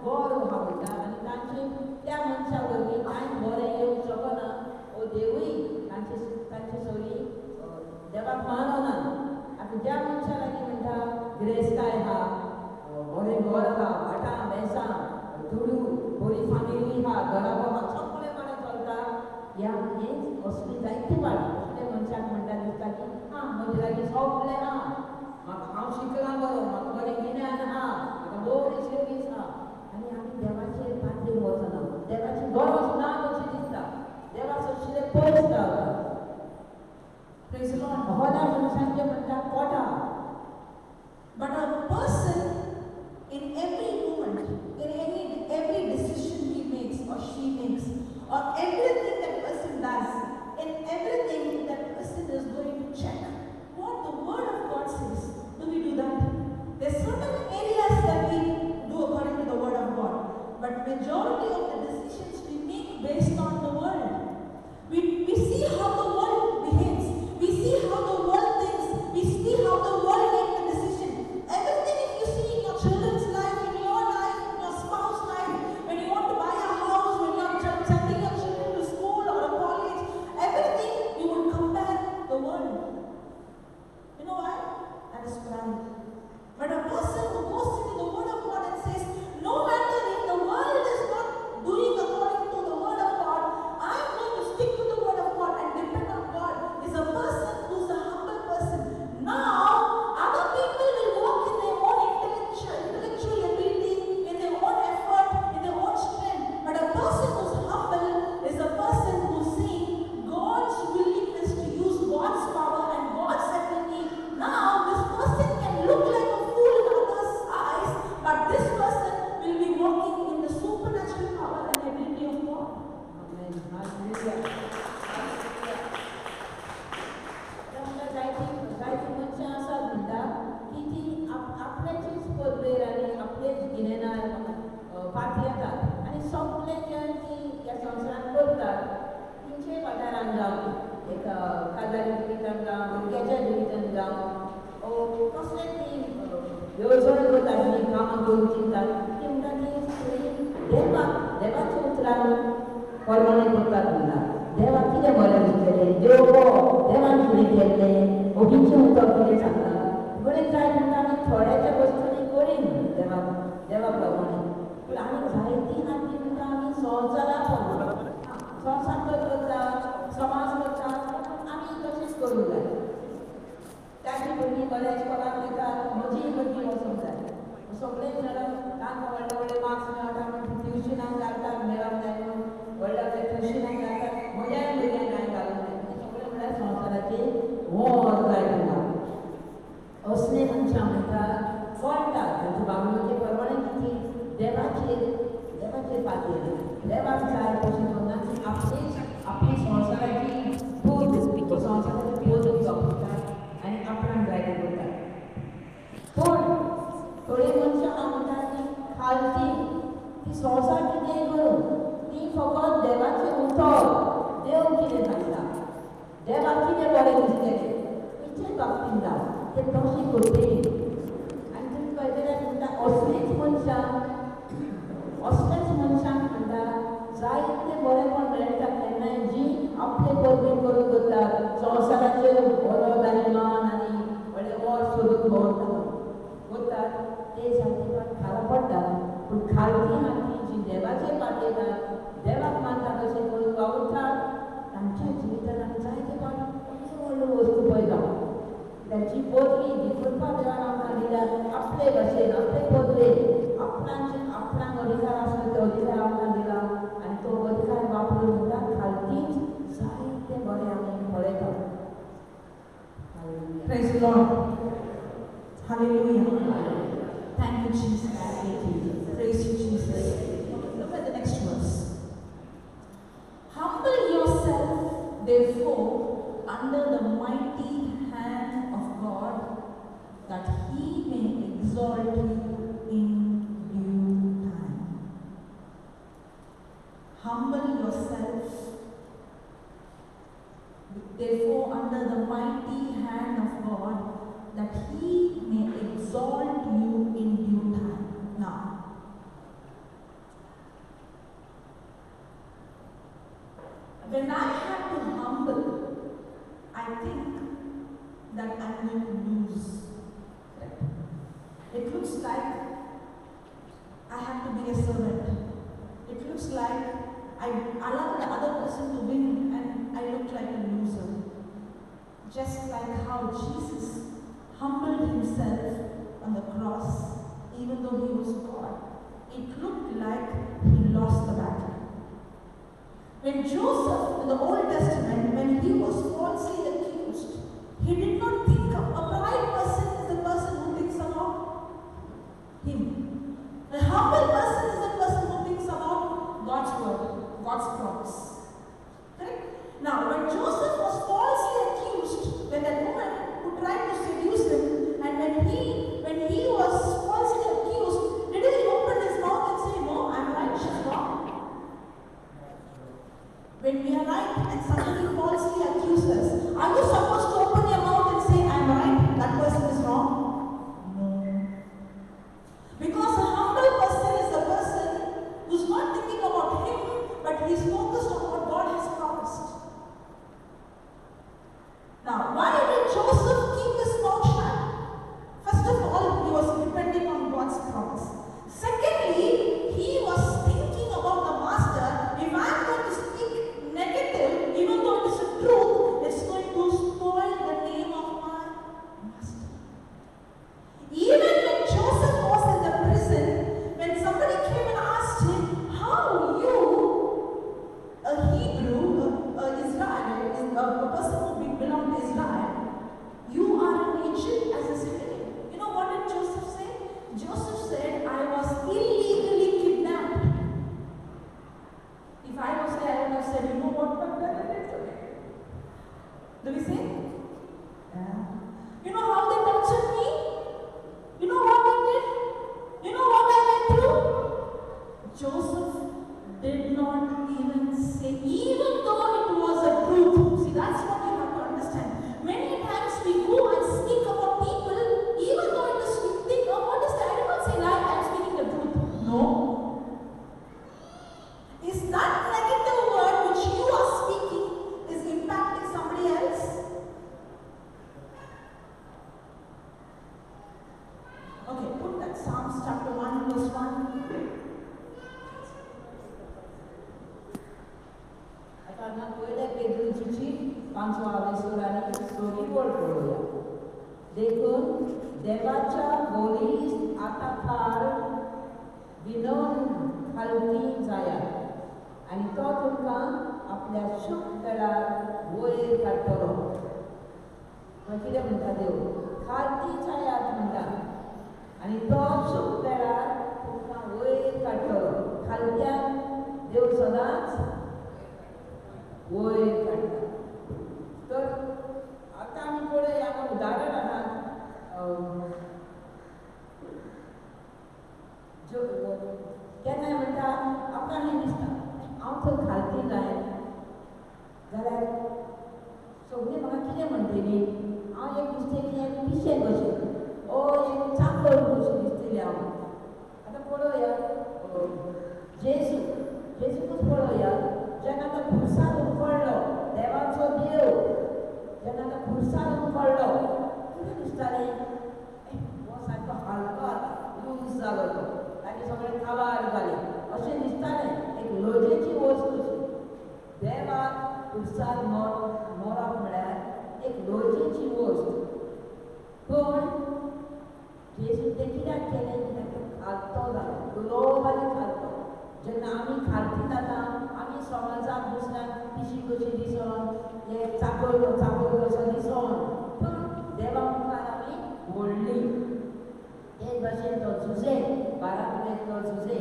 गौरव आहा म्हणटा आनी तांचे त्या मनशा वरवीं कांय बरें येवंक शकना ओ देवूय तांचे तांचे सरी देवाक मानना. आतां ज्या मनशा लागीं म्हणटा गिरेस्ताय आहा बरें घर आहा भाटां बेसां दुडू बरी फामिली आहा घराबो आहा सगळें बरें चलता ह्या हेंच असली जायते पाट असले मनशाक म्हणटा दिसता की आं म्हजे लागीं सगळें आहा म्हाका हांव शिकलां बरो म्हाका बरें गिन्यान आहा म्हाका बरी सर्वीस आहा आनी आमी देवाचेर पातयेन वचना देवाची गरज ना कशी दिसता देवा सोशिल्ले पयस रावता. Praise the Lord. होल्या मनशांचे म्हणटा कोटा. But a person in every moment, in every decision he makes or she makes, or everything that person does, in everything that person is going to check what the Word of God says. Do we do that? There's certain areas that we do according to the Word of God, but majority of the decisions we make based on the world. We see how the world behaves. We see how the world thinks. We see how the world makes the decision. Everything if you see in your children's life, in your life, in your spouse's life, when you want to buy a house, when you are sending your children to school or a college, everything you would compare the world. You know why? That is pride. But a person who goes into the Word of God and says, no matter if the world is not doing according to the Word of God, I am going to stick to the Word of God and depend on God, is a person who's a humble person. Now, other people will walk in their own intellectual ability, in their own effort, in their own strength. But a person who's humble is a person who's seeing God's willingness to use God's power and God's ability. Now, this person can look like a fool in others' eyes, but this person will be walking in the supernatural power and ability of God. Amen. Hallelujah. म्हणटा जायतीं जायतीं मनशां आसात म्हणटा की ती आपल्याचीच पदवेर आनी आपलेच गिन्यानार पातयेतात आनी सगळें जें ती ह्या संवसारांत करतात तेंचे वाठारान जावं एक काजारी जिवितान जावं भुरग्याच्या जिवितान जावं कसलें ती येवजण करतात ती कामां करूंक चिंततात ती म्हणटा ती सगळीं देवाक देवाच्या उतरान परवाने करतात म्हणटा देवाक कितें बरें दिसतलें देव देवान कितें केल्लें ओबीचें उतर कितें सांगता म्हणून जाय म्हणटा आमी थोड्याच्या वस्तूंनी करीन देवा देवा प्रमाणे पूण आमी जायतीं आहा ती म्हणटा आमी संवसारा प्रमाणे संवसार करता समाज करता आमी तशेंच करूंक जाय. ताची भुरगीं बऱ्या इस्कॉलाक वयतात म्हजीय भुरगीं वचूंक जाय सगळें मेळप तांकां व्हडले व्हडले मार्क्स मेळटा म्हण ट्युशनाक घालतात मेळप जाय म्हणून व्हडले व्हडले ट्युशनाक घालतात म्हज्याय भुरग्यांक कांय घालूंक जाय सगळें म्हणल्यार संवसाराची वोर जाय तुका असले मनशां म्हणटा कळटा तांचे वागणुके प्रमाणे ती देवाक जाय तशें करना, ती आपलीच आपली संवसाराची बोध, संवसाराची बोध वापरतात आनी आपणाक जाय तें करतात. पूण थोडीं मनशां हांव म्हणटा ती खालती, ती संवसार कितेंय करूं, ती फकत देवाचें उतर, देव कितें सांगता, देवाक कितें बरें दिसतलें खंयचेय बाबतींत जावं ते तशें करतली. आनी तुमी कळटलें म्हणटा असलीच मनशां, असल्याच मनशांक म्हणटा जायते बरेंपण मेळटा केन्नाय जी आपले पदवी करून करतात, संवसाराचेर बरो आनी मान आनी व्हडलें वर सोदून भोंवता करतात, ते जायते फावट खाला पडटात. पूण खालती आहा ती जी देवाचे पातयतात, देवाक मानता तशें करून वावुरतात, तांच्या जिवितांत आमी जायते फावट व्हडल्यो व्हडल्यो वस्तू पळयता. तांची पदवी जी कृपा देवान आमकां दिल्या आपले भाशेन, आपले पदवेन, आपणाचे आपणाक अधिकार आसलो तो अधिकार आमकां दिला आनी तो अधिकार वापरून म्हणटा खालतीच जायते बरें आमी पळयता. Praise the Lord. Hallelujah. Thank you, Jesus. Praise you, Jesus. Okay, look at the next verse. Humble yourself, therefore, under the mighty hand of God, that He may exalt you in due time. Humble yourself, therefore, under the mighty hand of God, that He may exalt you in due time. Now, when I have to humble, I think that I'm going to lose. Correct? It looks like I have to be a servant. It looks like I allow the other person to win and I look like a loser. Just like how Jesus humbled himself on the cross, even though he was God, it looked like he lost the battle. When Joseph in the Old Testament, when he was falsely accused, he did not think of a pride person is the person who thinks about him. A humble person is the person who thinks about God's word, God's promise. Correct? Now, when Joseph was falsely accused, when that woman who tried to seduce him, and when he was falsely accused, did he open his mouth and say, "No, I'm right, she's wrong"? When we are right and somebody falsely accuses us, are you supposed to open your mouth and say, "I'm right, that person is wrong"? No. Because a humble person is a person who's not thinking about him, but he's focused on what God has promised. Now, why did Joseph keep his mouth shut? First of all, he was depending on God's promise. Secondly, he was thinking about the master. If I'm going to speak negative, even though it is the truth, it's going to spoil the name of my master. Even when Joseph was in the prison, when somebody came and asked him, how you, a Hebrew, a Israelite, a person who belonged to Israel, you are in Egypt as a slave. You know what did Joseph say? Joseph said, I was illegally kidnapped. If I was there, I would have said, you know what my brother did to me? Do we say? Yeah. You know how they tortured me? You know what they did? You know what I went through? Joseph did not even say, even though it was a truth. See, that's what you have to understand. Many times we go and speak about people, even though it is, we think, oh, what is that? I did not say lie, I am speaking the truth. No. Is that negative word which you are speaking is impacting somebody else? Okay, put that Psalms chapter 1 verse 1. आतां हांगा पयल्या पेद्रुची पांचवा वेसूर आनी सवी वळ पळोवया. देखून देवाच्या बोलीस आतां थार विनोन खालती जायात आनी तो तुमकां आपल्या शुभ वेळार वयर काडटलो. कितें म्हणटा देव? खालती जायात म्हणटा आनी तो शुभ वेळार तुमकां वयर काडटलो. खालत्यान देव केन्नाय म्हणटा आमकां हें दिसता हांव थंय खालती जाय जाल्यार सगळीं म्हाका कितें म्हणटली, हांव एक दिसतली एक पिशें कशें ओ एक चाकर कशी दिसतली हांव. आतां पळोवया जेजू, जेजूकूच पळोवया. जेन्ना तो खुर्सार उखडलो, देवाचो देव जेन्ना तो खुर्सार उखडलो कितें दिसतालें, हो सारको हलको आतां लूज जालो तो, ताचे सगळे काबार जाले अशें दिसतालें. एक लजेची वस्त कशी देवाक खुर्सार मरप म्हळ्यार एक लजेची वस्त. पूण जेजू तें कित्याक केलें, कित्याक तो खालतो जालो, ग्लोबली खालतो. जेन्ना आमी खालती जाता आमी समाजाक दुसऱ्यांक पिशी कशी दिसोन, हे चाकर चाकर कसो दिसोन, पूण देवा मुखार आमी व्हडली. तेच भाशेन तो जुजे, बाराबुलेंतलो जुजे,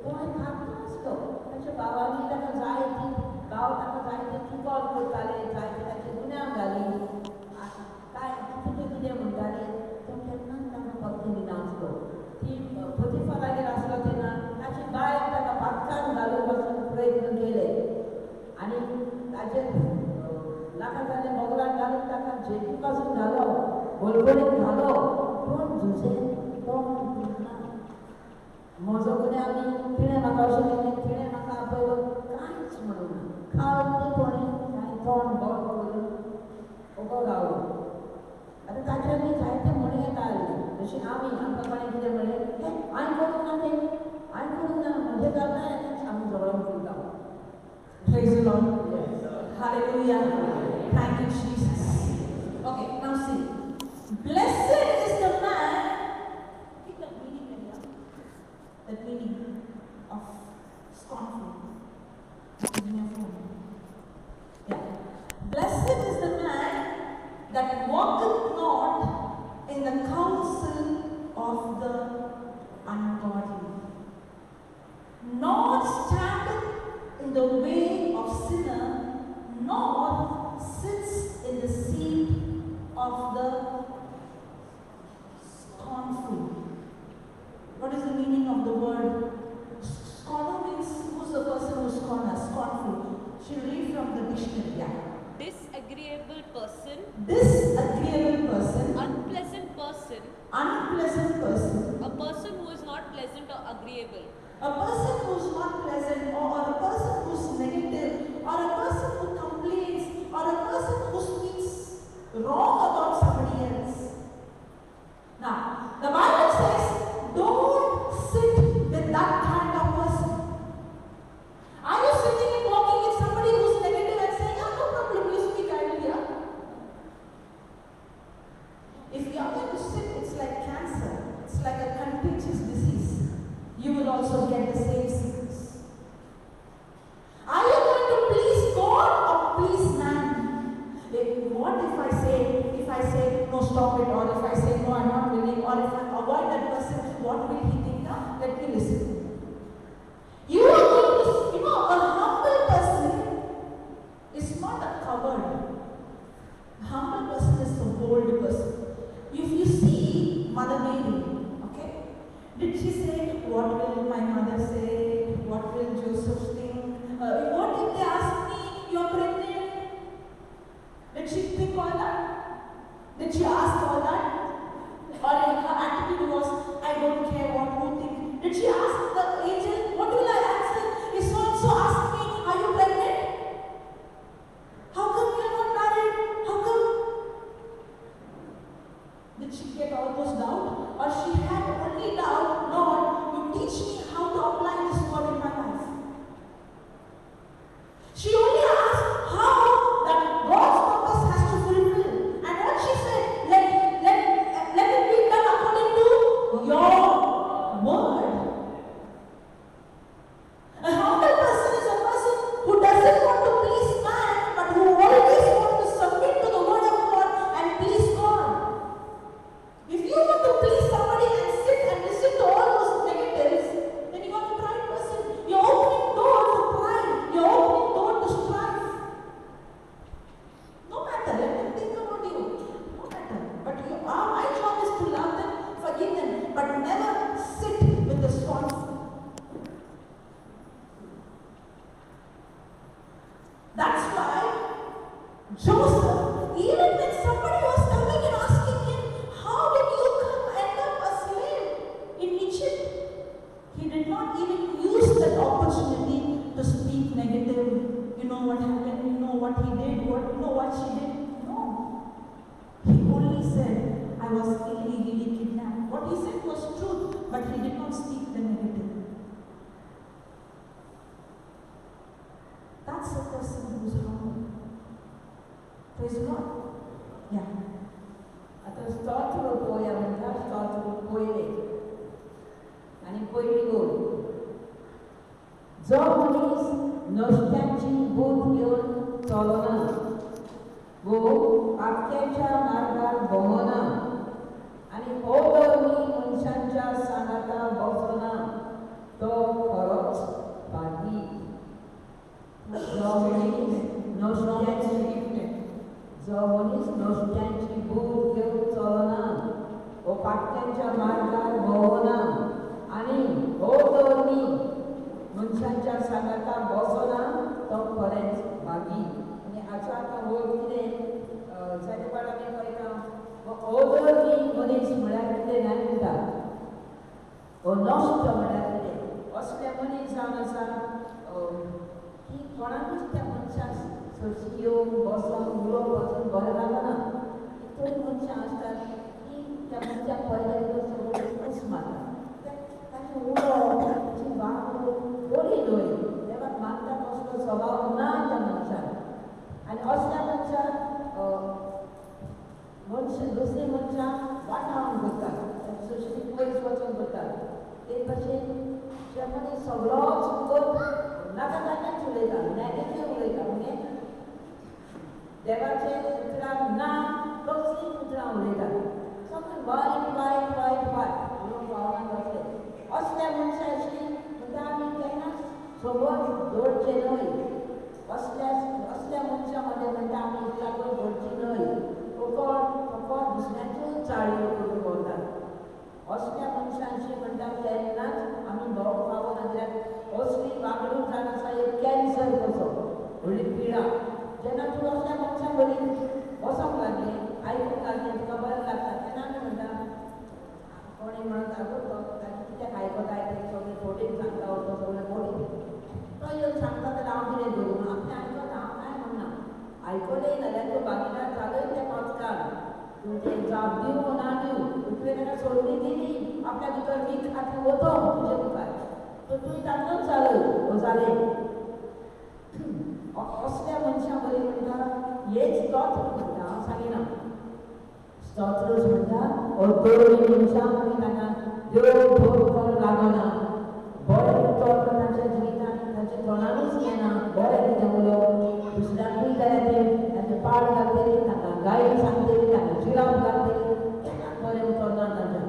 तो खालतो आसलो. ताच्या भावांनी ताका जायती भाव ताका जायते चिकॉल करताले, जायते ताचे गुन्यांव घाली, कांय कितें कितें म्हणटाले. तो केन्नाच ताका पत्ते दिनासलो. ती पोतिफरागेर आसलो तेन्ना ताची बायल ताका पातकान घालून वचून प्रयत्न केले आनी ताचेर नाका जालें मोगलान घालून ताका जेटी पासून घालो, बलबडीत घालो. पूण जुजे तोंड दिना, म्हजो गुन्यांव न्ही, तिणें म्हाका अशें केलें, तिणें म्हाका आपयलो, कांयच म्हणूंक ना. खालतेपणी कांय तोंड बंद करून उबो रावलो. आतां ताचे आमी जायते म्हणी येता आसली, जशी आमी आमकां कोणें कितें म्हणलें, हें हांवें करूंक ना, तें हांवें करूंक ना, म्हणजे जाता आमी झगडोन फुलता. Praise the Lord. Hallelujah. Thank you, Jesus. Okay, now see. Blessed is the man. Keep that meaning, Lydia. That meaning of scornful. Give me your phone. Yeah. Blessed is the man that walketh not in the counsel of the ungodly, nor standeth in the way of sinner, nor sits in the seat of the scornful. What is the meaning of the word? Scorner means who's the person who scorners? Scornful. She read from the dictionary. Yeah. Disagreeable person. Disagreeable person. Unpleasant person. Unpleasant person. A person who is not pleasant or agreeable. A person who is not pleasant, or a person who is negative, or a person who complains, or a person who speaks wrong about somebody else. Now, the Bible says, don't sit with that kind of person. Are you sitting and walking with somebody who's negative and saying, oh, no problem, you speak, I will hear? If you are going to sit, it's like cancer. It's like a contagious disease. You will also get the same sickness. Are you going to please God or please man? Like, what if I say, no, stop it, or if I say, no, I'm not willing, or if I avoid that person, what will he think now? Let me listen. You are going to, you know, a humble person is not a coward. A humble person is a bold person. If you see Mother Mary, okay, did she say, what will my mother say? What will Joseph think? What if they ask me, you are pregnant? Did she think all that? Did she ask all that? Or her attitude was, I don't care what you think. Did she ask the did not even use that opportunity to speak negative. You know what happened, you know what he did, what, you know what she did. No. He only said, I was illegally kidnapped. What he said was truth, but he did not speak the negative. That's a person who's humble. Praise the Lord. Yeah. आतां स्तोत्र पळोवया म्हणटा, स्तोत्र पयलें आनी पयली गोल. जो मनीस नश्ट्यांची बोध घेवन चलना वो पापक्यांच्या मार्गार भोंवना आनी अधर्मी मनशांच्या सांगाता बसना तो खरोच भागी. जो मनीस जो मनीस नश्ट्यांची बोध घेवन चलना वो पापक्यांच्या मार्गार भोंवना आनी अधर्मी मनशांच्या सांगाता बसना तो खरेंच भागी. आनी हाचो आतां हो कितें जायते फावट आमी पळयता, अधर्मी मनीस म्हळ्यार कितें न्हय म्हणटा, हो नश्ट म्हळ्यार कितें. असले मनीस जावन आसा की कोणाकूच त्या मनशाक सरशी येवन बसोन उलोवप वचून बरें लागना. थोडीं मनशां आसतात की त्या मनशाक पळयल्यार सगळें कूस मारता, ताचें उलोवप ताची वागणूक बरी न्हय, देवाक मानता तसलो स्वभाव ना त्या मनशाक. आनी असल्या मनशाक मनशां दुसरीं मनशां वाटावन करतात, सोशली पयस वचून करतात. ते भशेन जे मनीस सगळोच नाका ताकाच उलयता, नॅगेटीव उलयता, म्हणजे देवाचें उतरां ना तसलीं उतरां उलयतात, सगळें वायट वायट वायट वायट उलोवंक पावना तसलें. असल्या मनशाची म्हणटा आमी केन्नाच सोबत दवरचें न्हय. असल्या असल्या मनशां मदें म्हणटा आमी इतल्याकूय दवरची न्हय. फकत फकत दुसऱ्यांच्यो चाळयो करून भोंवतात. असल्या मनशांची म्हणटा केन्नाच आमी भोंवंक पावना. कित्याक असली वागणूक जावन आसा एक कॅन्सर कसो, व्हडली पिडा. जेन्ना तूं असल्या मनशां बरी बसोंक लागलें, आयकूंक लागलें, तुका बरें लागता, तेन्ना आमी म्हणटा कोणी म्हणत आगो तो ताचें कित्याक आयकता, तें सगळें फोटीक सांगता, तो सगळें फोटीक तो येवन सांगता जाल्यार हांव कितें करूं, आपणें आयकता, हांव कांय म्हणना. आयकलें जाल्यार तूं बागीदार चालय तें पांचकार, तूं तें जाप दिवं ना दिवं, तुवें ताका सोडणी दिली, आपल्या भितर वीख खातीर वतो तुजे मुखार, तर तुवें तातूंत चालय हो जालें. असल्या मनशां बरी म्हणटा हेच स्तोत्र म्हणटा, हांव सांगिना स्तोत्रच म्हणटा. अधर्मी मनशां मागीर तांकां देव भोग करूंक लागना, बरें उतर तांच्या जिवितांत तांच्या तोंडानूच येना, बरें कितें उलोवप दुसऱ्यांकूय जाल्यार ते तांचे पाड घालतली, तांकां गायी सांगतली, तांकां जिराव घालतली, केन्नाच बरें उतर ना तांच्या.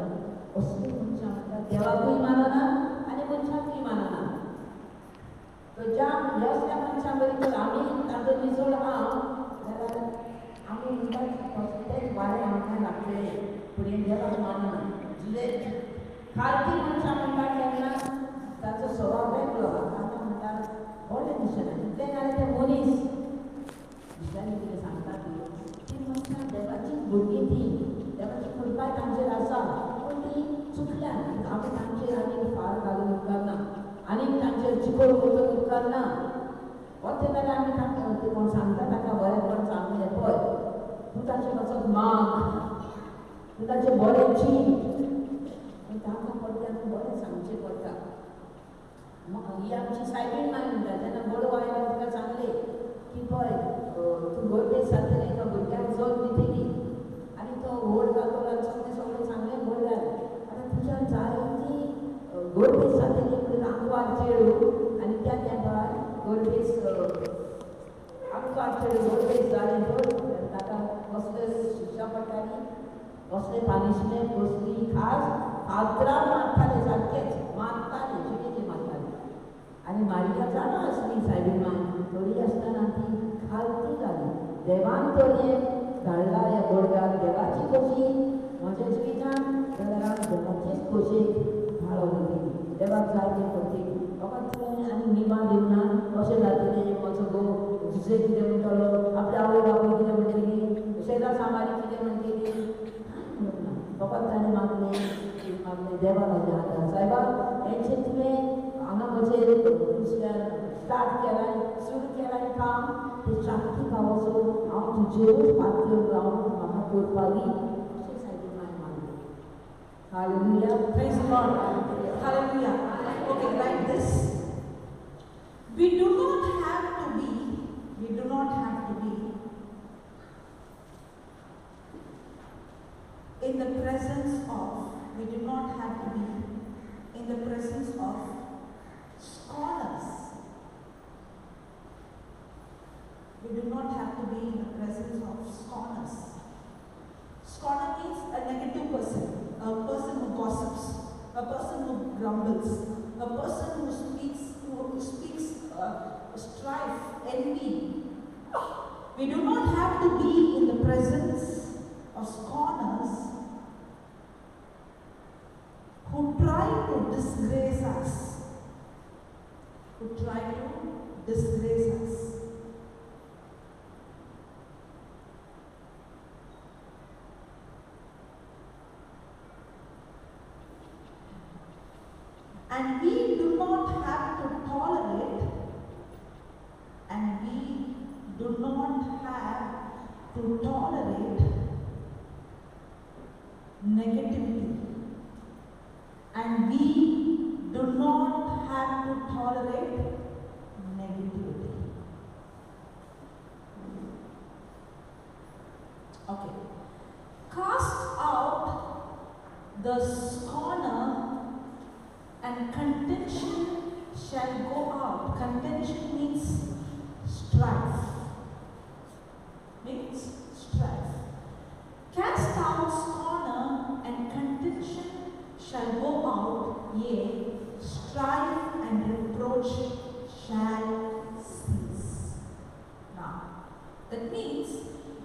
असलीं मनशां म्हणटा देवाकूय मानना आनी मनशाकूय मानना. तर ज्या असल्या मनशां बरी तर आमी तांचो निजोड आहा जाल्यार आमी म्हणटा तेच वारें आमकां लागतलें, पूण हें देवाक मानना. खालती मनशां म्हणटा केन्ना ताचो स्वभाव वेगळो आहा, तांकां म्हणटा बरें दिसना तितलें नाल्यार ते मनीस दुसऱ्यांनी कितें सांगता ती मनशां देवाचीच भुरगीं, ती देवाची कृपाय तांचेर आसा, पूण ती चुकल्यान आमी तांचेर आनीक फार घालून उपकारना, आनीक तांचेर चिकोल वचून उपकारना. वचें जाल्यार आमी तांकां ते कोण सांगता ताका बरें कोण सांगलें पळय तूं ताचें वचत माग, तूं ताचें बरें चीत, पूण तांकां पडटा बरें सांगचें पडटा. ही आमची सायबीण माय म्हणटा, जेन्ना बडो आयलो तिका सांगलें की पळय तूं गोरबेज जातलें, एका भुरग्याक जल्म दितली आनी तो व्हड जातलो, सगळें सगळें सांगलें व्हड जालें, आतां तुज्यान जायती गोरबेज जातली म्हणून आंकवार चेडूं, आनी त्या तेंपार गोरबेज आंकवार चेडूं गोरबेज जालें तर ताका कसले शिक्षा पडटाली, कसलें पनिशमेंट, कसली खास फातरां मारताले, सारकेच मारताले, जिणेचे मारताले. आनी मारिया जाणा आसली सायबीण माय, तरी आसतना ती खालती जाली. देवान तर हें धाडला ह्या गोडव्याक, देवाची खोशी म्हज्या जिवितान जाल्यार हांव देवाचेच खोशयेक पाळो दितली, देवाक जाय तें करतली. फकत तुवें आनी निमा दिवना कशें जातलें, म्हजो घोव दुसरें कितें म्हणटलो, आपल्या आवय बापूय कितें म्हणटली, शेजार सामारी कितें म्हणटली, कांय म्हणूंक ना. फकत ताणें मागलें मागलें देवा म्हाज्या आदार सायबा हेंचें तुवें हांगा म्हजें दुसऱ्यान स्टार्ट केलां सुरू केलां काम तें शक्ती पावोसो हांव तुजेरूच पातयेवन रावन म्हाका करपा दी अशें सायबीन मागलें. Hallelujah. Praise the Lord. Hallelujah. Okay, like this. We do not have to be, we do not have to be in the presence of, we do not have to be in the presence of scorners. We do not have to be in the presence of scorners. Scorner means a negative person, a person who gossips, a person who grumbles, a person who speaks, strife, envy. We do not have to be in the presence of scorners who try to disgrace us, who try to disgrace us. And we do not have to tolerate, and we do not have to tolerate negativity. And we do not have to tolerate negativity. Okay. Cast out the scorner and contention shall go out. Contention means strife. Means strife. Cast out scorner and contention shall go out, yea, strife and reproach shall cease. Now, that means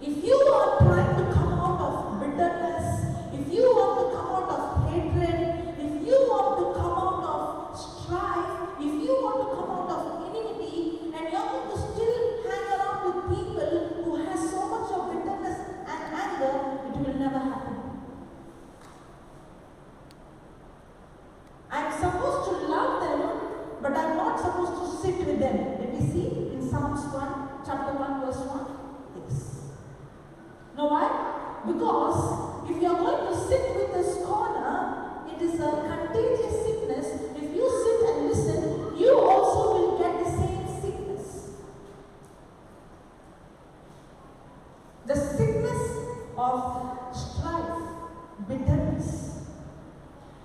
if you are trying to come out of bitterness, if you want to come out of hatred, if you want to come out of strife, if you want to come out of enmity, and you are going to still hang around with people who has so much of bitterness and anger, it will never happen. I'm supposed to love them, but I'm not supposed to sit with them. Did we see in Psalms 1, chapter 1, verse 1? Yes. Know why? Because if you are going to sit with the scorner, it is a contagious sickness. If you sit and listen, you also will get the same sickness. The sickness of strife, bitterness.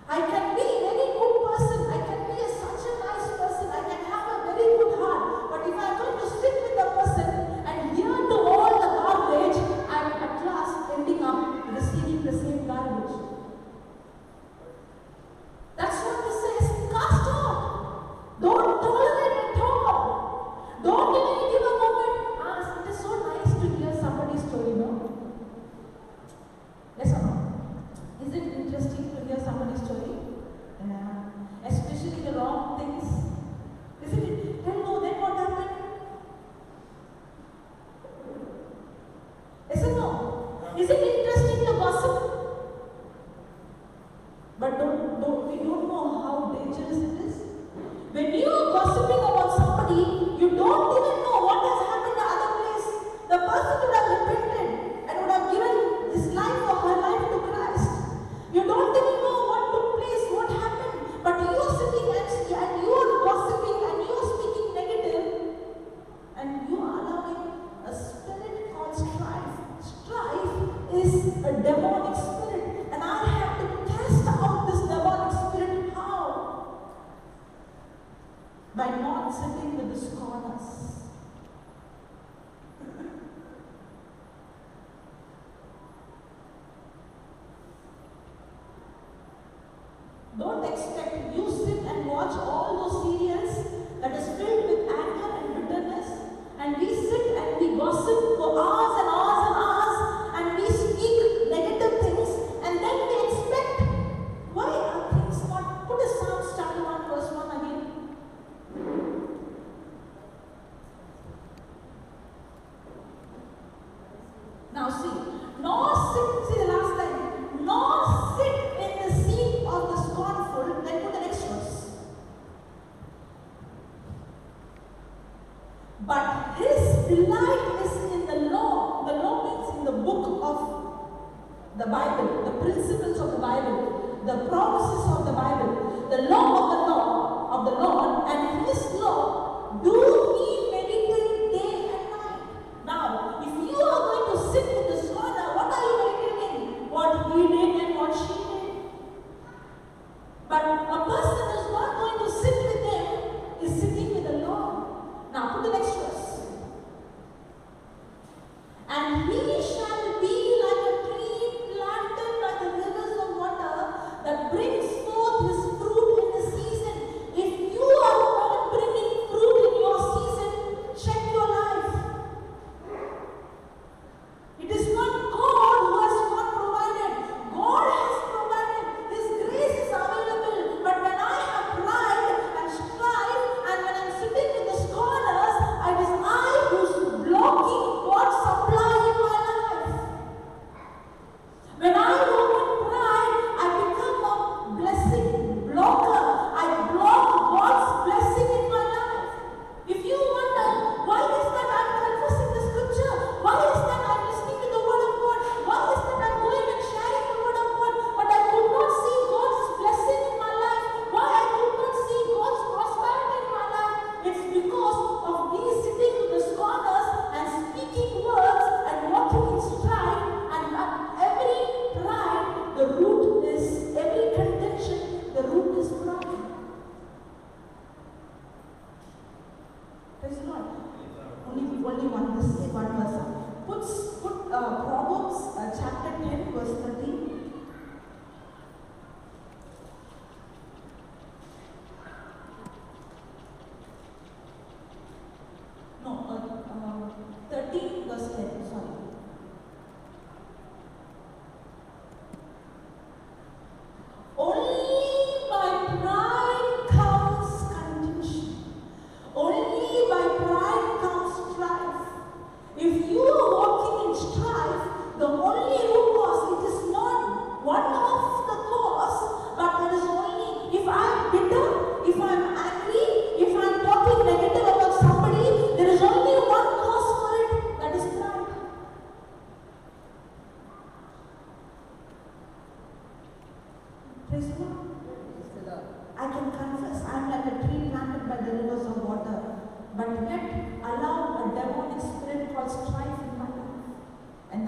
I can be a very good person, I can be such a nice person, I can have a very good heart, but if I am going to sit with the person and hear to all the garbage, I am at last ending up receiving the same garbage. That's what this says. Cast out. Don't tolerate at all. Don't even give a moment. Ask. It is so nice to hear somebody's story, no? Yes or no? Is it interesting to hear somebody's story? Yeah. Especially the wrong things. Isn't it? Tell no, then what happened? Yes or no? Is it interesting to gossip? But we don't know how dangerous it is. When you are gossiping about somebody, you don't even know what has happened in the other place. The person would have repented and would have given his life or her life to Christ. You don't even know what took place, what happened. But you are sitting and you are gossiping and you are speaking negative, and you are allowing a spirit called strife. Strife is a demonic spirit, and I have to cast out this demonic spirit. How? By not sitting with the scorners. Don't expect you sit and watch all those serials that is filled with anger and bitterness, and we sit and we gossip for hours and hours and hours, and we speak negative things, and then we expect, why are things not? Put a Psalms chapter 1 verse 1 again. Now see, nor sit, see the last line, nor sit in the seat of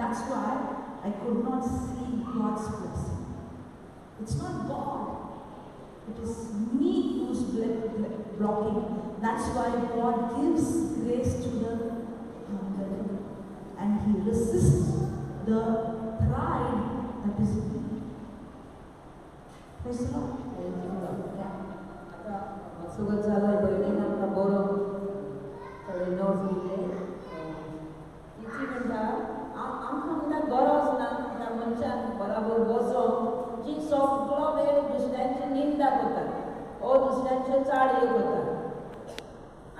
That's why I could not see God's blessing. It's not God. It is me who's blocking. That's why God gives grace to the humble and He resists the pride that is in me. Praise the Lord. Yeah. आतां सुगत जाला भयणीन आमकां बरो थोडे notes दिले. ती म्हणटा आमकां म्हणटा गरज ना त्या मनशान बराबर बसोन जी सगळो वेळ दुसऱ्यांची निंदा करतात ओ दुसऱ्यांच्यो चाळयो करतात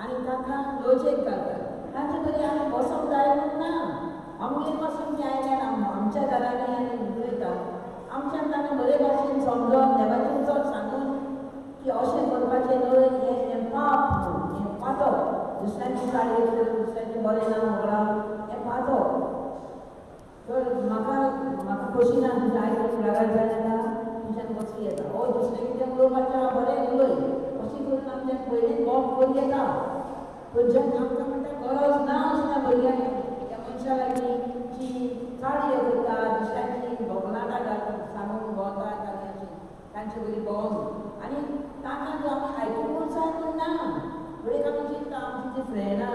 आनी तांकां लजेक घालतात. तांचे कडेन आमी बसोंक जाय म्हूण ना. आमगेर पासून ती आयल्यार आमच्या घरांनी आनी उलयतात आमच्यान तांकां बरे भाशेन समजोन देवाचें उतर सांगून की अशें करपाचें न्हय, हें पाप न्हू, हें पातक. दुसऱ्यांची चाळयो करून दुसऱ्यांचें बरें ना होगडावप हें पातक. तर म्हाका म्हाका खोशी ना तुजें आयकून रागार जालें ना तुज्यान कसली येता ओ दुसरें कितें उलोवपाचें आहा बरें उलय अशें करून आमच्यान पयलीं बोब करूं येता. पूण जेन्ना आमकां म्हणटा गरज ना आसना भुरग्यांक त्या मनशा लागीं जी चाळयो करता दुसऱ्यांची भोगलाटां घालता सांगून भोंवतात आनी अशें तांचे वरी भोंवन आनी तांकां तूं आमी आयकूंक जाय म्हूण ना. फुडें आमी चिंतता आमची जी फ्रेंडां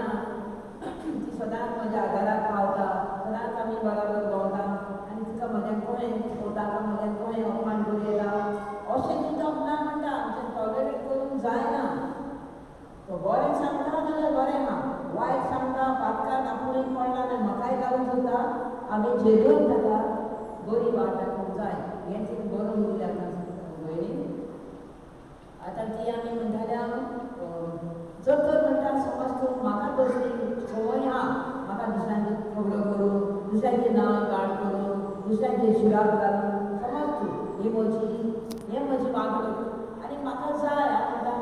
ती सदांच म्हज्या आदाराक पावता, सदांच आमी बराबर भोंवता आनी तिका म्हज्यान कोणें ताका म्हज्यान कोणें अपमान करूं येता अशें चिंतप ना म्हणटा. आमच्यान टॉलरेट करूंक जायना. तो बरें सांगता जाल्यार बरें आहा, वायट सांगता पातकान आपूण पडला आनी म्हाकाय घालूंक सोदता, आमी झेलून ताका बरी वाट दाखोवंक जाय. हें तिणें बरोवन दिलें आतां भयणीन. आतां ती आमी म्हणटाल्या जर तर म्हणटा समज तूं म्हाका तसली संवय आहा, म्हाका दुसऱ्यांच्यो खबरो करून दुसऱ्यांचें नांव काड करून दुसऱ्यांचे शिराप घालून समज तूं ही म्हजी हें म्हजी वागणूक आनी म्हाका जाय. हांव म्हणटा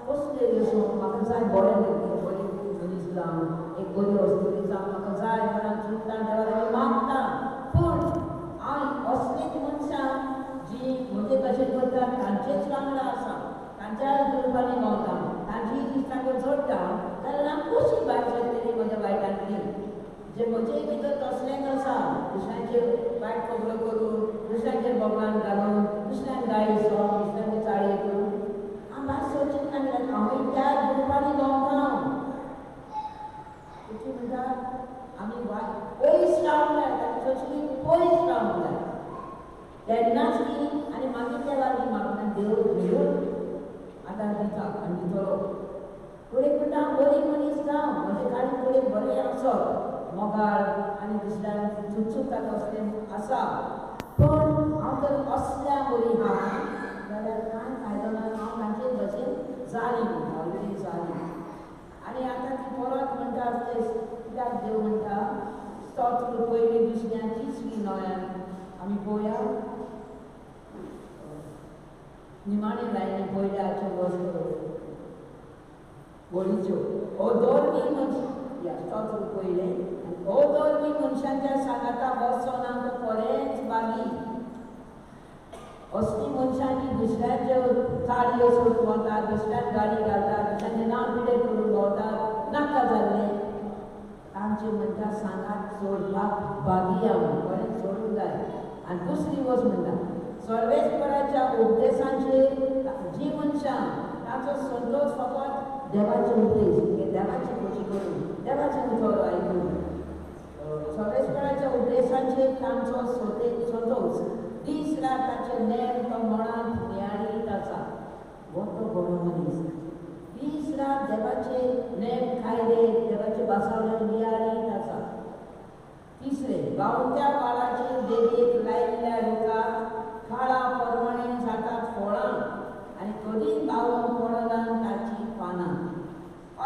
कसलें सो म्हाका जाय बरें बरी मनीस जावं एक बरी वस्तू जावं म्हाका जाय म्हण हांव चिंतता देवा लागीं मागता. पूण हांव असलीच मनशां जी म्हजे भशेन करता तांचेच वांगडा आसा, तांच्याच ग्रुपांनी भोंवता, तांची इश्टांक जोडटा जाल्यार हांव कशी भायर सरतली म्हज्या वायटांतली. जे म्हजे भितर तसलेंच आसा दुसऱ्यांचेर वायट खबरो करून दुसऱ्यांचेर भगवान घालून दुसऱ्यांक गाळी सो दुसऱ्यांचे चाळी करून हांव भायर सरचें ना कित्याक हांवूय त्या ग्रुपांनी भोंवता. ती म्हणटा आमी पयस रावंक जाय, ताची सोंसली पयस रावंक जाय तेन्नाच ती आनी मागीर त्या लागीं म्हाका देव घेवन आदार दिता आनी दितलो. फुडें म्हणटा हांव बरी मनीस जावं, म्हजें काळीज फुडें बरें आसत मोगाळ आनी दुसऱ्यांक चुकचुकता तसलें आसा, पूण हांव जर असल्या बरी आहा जाल्यार कांय फायदो ना. हांव तांचे भशेन जाली म्हणटा, ऑलरेडी जाली. आनी आतां ती परत म्हणटा ते कित्याक देव म्हणटा स्तोत्र पयली दुसऱ्या तिसरी नव्यान आमी पळोवया निमाणे लायनी पयल्याच्यो वस्त वळीच्यो. ओ दोर्मी मनश ह्या स्तोत्र पयलें आनी ओ दोर्मी मनशांच्या सांगाता बसना तो खरेंच बागी. असली मनशांनी दुसऱ्यांच्यो चाळयो सोडून भोंवतात, दुसऱ्यांक गाळी घालतात, दुसऱ्यांचें नांव पिडेर करून भोंवतात, नाका जाल्लें तांचे म्हणटा सांगात सोडपाक बागी हांव बरें सोडूंक जाय. आनी दुसरी वस्त म्हणटा सर्वेस्पराच्या उपदेशांचेर जी मनशां ताचो संतोश फकत देवाचे उपदेश, देवाची खोशी करून देवाचें उतर आयकून सर्वेस्पराच्या उपदेशांचेर तांचो संतोश दीस रात ताचे नेम तो मनांत नियाळीत आसा. हो तो बरो मनीस दीस रात देवाचे नेम कायदे देवाचे भासावणे नियाळीत आसा. तिसरें बावत्या वाडाचे देगेक लायिल्ल्या रुखाक काळा प्रमाणे जातात फळां आनी कदीच बावून पडना ताची पानां.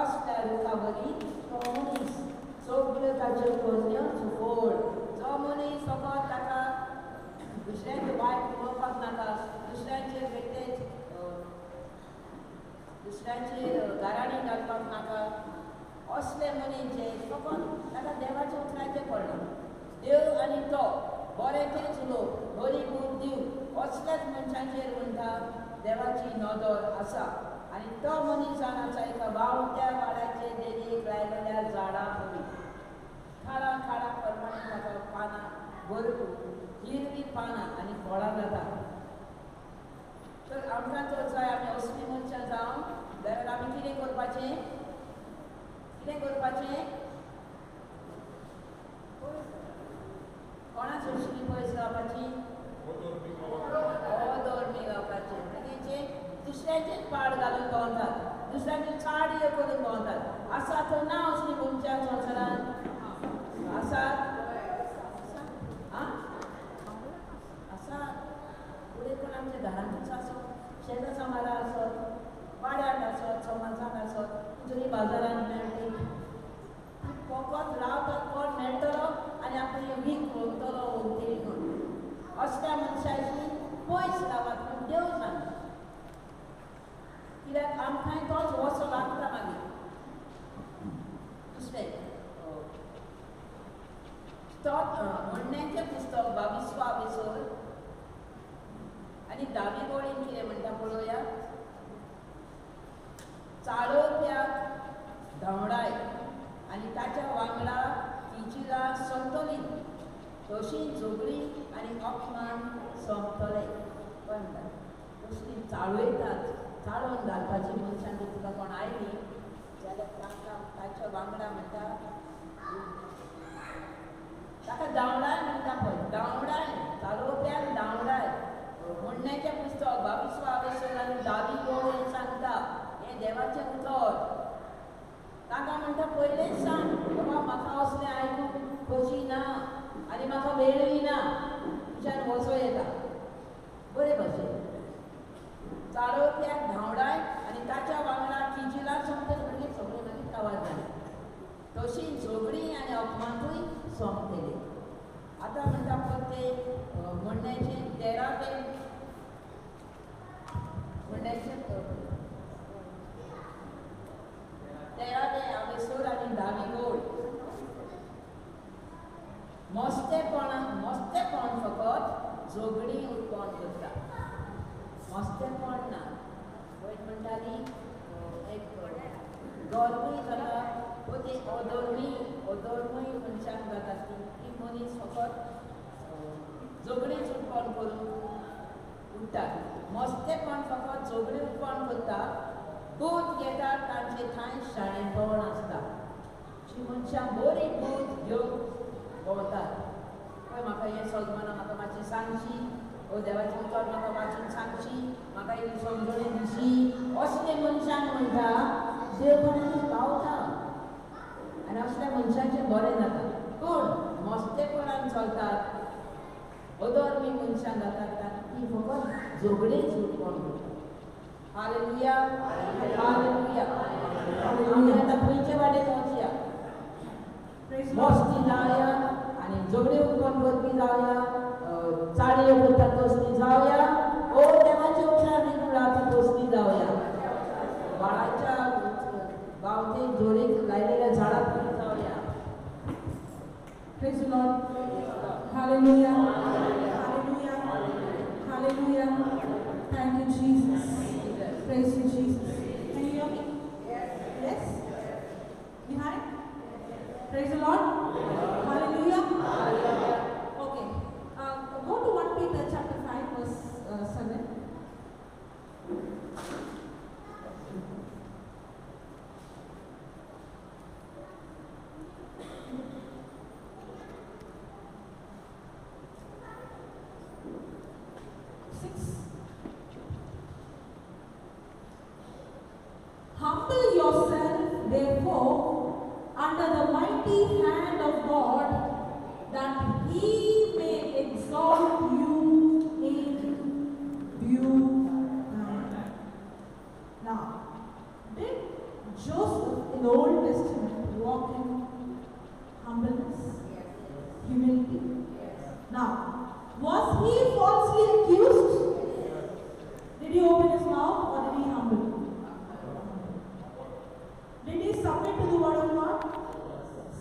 असल्या रुखा वरी तो मनीस सगळ्यो ताच्यो करण्यो सुफळ. जो मनीस फकत ताका दुसऱ्यांचे वायट उलोवपाक नाका, दुसऱ्यांचेर बेठेच दुसऱ्यांचेर गाराणी घालपाक नाका, असले मनीस जे फकत ताका देवाचें उतराचें पडलां. देव आनी तो बरें तेच उलोवप, बरी बूद दिवप असल्याच मनशांचेर म्हणटा देवाची नदर आसा. आनी तो मनीस जावन आसा एका व्हांवत्या वाड्याचे देगेक लायलेल्या झाडां वरी खाळां खाळां प्रमाणे ताका पानां हिरवी पानां आनी फळां जाता. तर आमकां तर जाय आमी असली मनशां जावं जाल्यार आमी कितें करपाचें? कितें करपाचें? कोणा सोंसली पयस रावपाची? अधर्मी गावपाचें. मागीर दुसऱ्यांचेच पाड घालून भोंवतात, दुसऱ्यांची चाडयो करून भोंवतात. आसा तर ना असली मनशां संवसारांत आसात? आसात. फुडें कोण आमच्या घरांतूच आसत, शेता समारा आसत, वाड्यार आसत, समाजांत आसत, जरी बाजारांत मेळटी फकत रावतात कोण मेळटलो आनी आपली वीक वतलो वतली म्हूण. असल्या मनशाची पयस रावात म्हूण देव सांगता. कित्याक आमकांय तोच वसो लागता मागीर. दुसरें म्हणण्याचें पुस्तक 22 एपिसोड आनी 10वी गोळीन कितें म्हणटा पळोवया. चाळोवप्याक धांवडाय आनी ताच्या वांगडा किजिलां सोंपतली, तशी झगडी आनी अपमान सोंपतले. पण तसली चाळयतात, चाळोवन घालपाची मनशां जर तुका कोण आयली जाल्यार तांकां ताच्या वांगडा म्हणटा ताका धांवडाय म्हणटा पळय, धांवडाय, चालोवप्याक धांवडाय. म्हणण्याचें पुस्तक 22 एपिसोड आनी 10वी गोळ हें सांगता, हें देवाचें उतर. ताका म्हणटा पयलेंच सांग बाबा म्हाका असलें आयकूंक खोशी ना आनी म्हाका वेळूय ना, तुज्यान वचो येता. बरे भशेन चाळोवप्याक धांवडाय आनी ताच्या वांगडा किजिलां सोंपतली म्हणजे सगळें मागीर कावार जालें, तशी झगडीं आनी अपमानूय सोंपतले. आतां म्हणटा पळय ते म्हणण्याचें 13 म्हणण्याचें 13 एपिसोड आनी 10वी गोळ. मस्तेपण फकत झगडीं उत्पन्न करता, मस्तेपण ना. वयर म्हणटाली एक गर्वूय जाता, ते अधर्मी अधर्मूय मनशांक जाता. ती मनीस फकत झगडींच उत्पन्न करून उरतात. मस्तेपण फकत झगडीं उत्पन्न करता. बूद घेतात तांचे थंय शाणेपण आसता. जी मनशां बरी बूद घेवन भोंवतात. पळय म्हाका हें समजना, म्हाका मातशें सांगशी, ओ देवाचें उतर म्हाका वाचून सांगशी, म्हाका एक समजणी दिशी, असले मनशांक म्हणटा देव कोणाक पावता आनी असल्या मनशांचें बरें जाता. पूण मस्तेपणान चलतात, अधर्मी मनशां जातात, ती फकत झगडींच उत्पन्न करतात. Hallelujah, hallelujah. आमी आतां खंयचे वाटेन वचया? मस्ती जावया आनी झगडीं उत्पन्न करपी जावया, चाडयो करता तसली जावया, ओ देवाचे उतरां निवळाता तसली जावया, बाळाच्या बावते जोडीक लायलेल्या झाडां जावया. Praise the Lord. Hallelujah. Hallelujah. Hallelujah. Thank you, Jesus. Praise you, Jesus. Can you hear me? Yes. Yes? Behind? Praise the Lord. Hallelujah. Hallelujah. Okay. Go to 1 Peter chapter 5 verse 7. Humble yourself, therefore, under the mighty hand of God, that He may exalt you in due time. Now, did Joseph in the Old Testament walk in humbleness? Yes. Humility? Yes. Now, was he falsely accused? Yes. Did he open his mouth or did he humble? Did he submit to the word of God? Yes.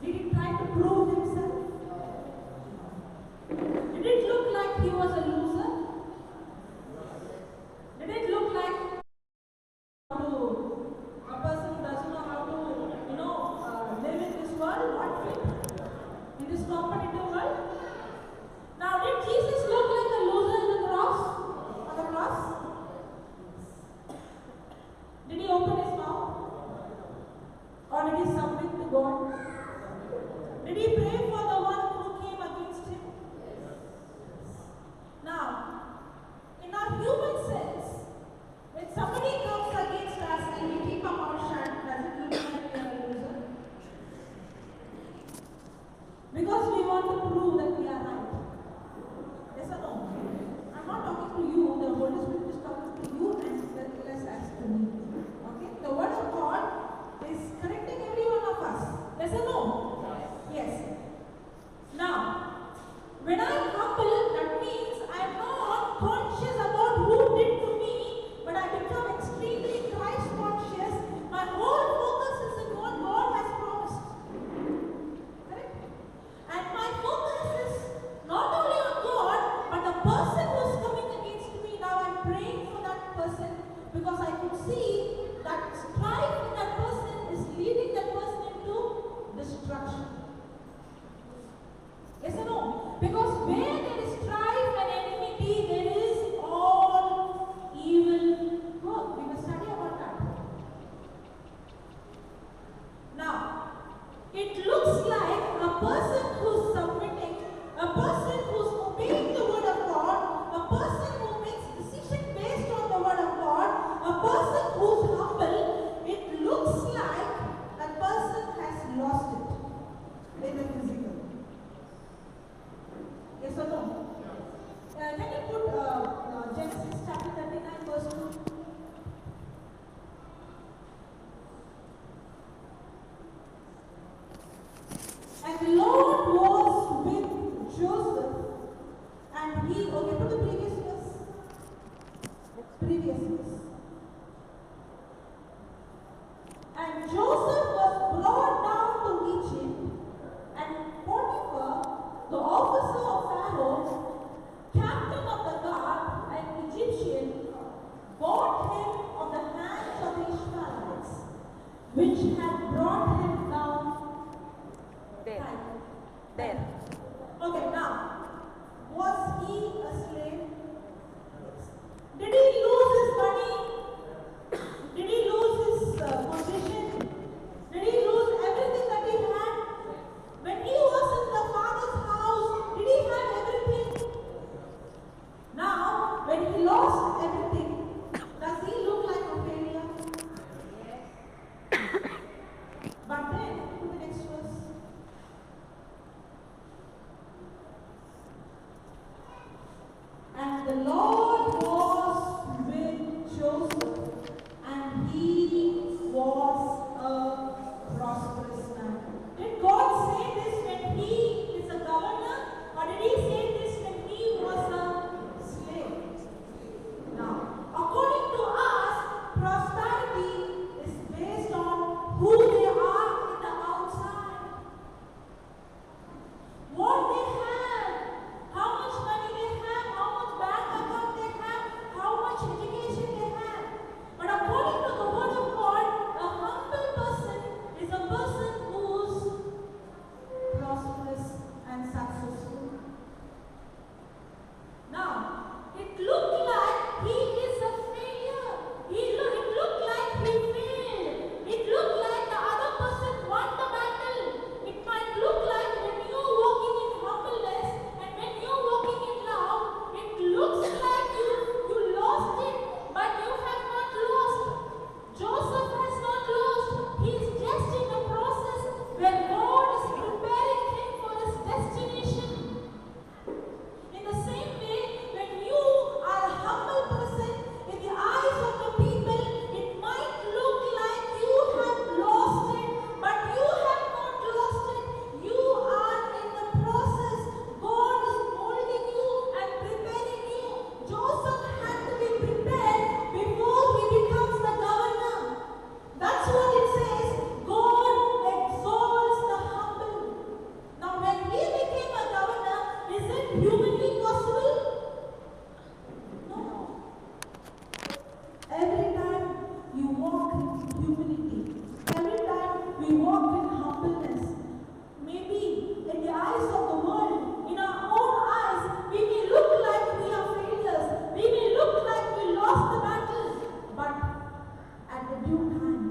Did he try to prove himself? No. which had brought him down There. There. Okay, now, was he a slave? Yes. Did he lose his money? Did he lose his position? Did he lose everything that he had? When he was in the father's house, did he have everything? Now, when he lost everything, does he look like a failure? Yes. But then, to the next verse. And the Lord was with Joseph, and he was a prosperous man. Did God say this when he is a governor, or did he say this when he was a slave? Now, according to us, prosperity is based on who they are in the outside, what they have, how much money they have, how much bank account they have, how much education they have. But according to the word of God, a humble person is a person who's prosperous and successful. Now, it looked like he is a failure. It looked like he failed. It looked like the other person won the battle. It might look like when you're walking in humbleness and when you're walking in love, it looks like you lost it, but you have not lost. Joseph has not lost. He is just in the process where God is preparing him for his destination. In the same way, when you are a humble person, in the eyes of the people, it might look like you have lost it, but you have not lost it. You are in the process. God is molding you and preparing you. Joseph had to be prepared before he becomes the governor. That's what it says. God exalts the humble. Now, when he became a governor, is it humanly possible? No. Every time you walk in humility, every time we walk in humbleness, maybe in the eyes of the world, in our own eyes, we may look like we are failures. We may look like we lost the battle. But at the due time,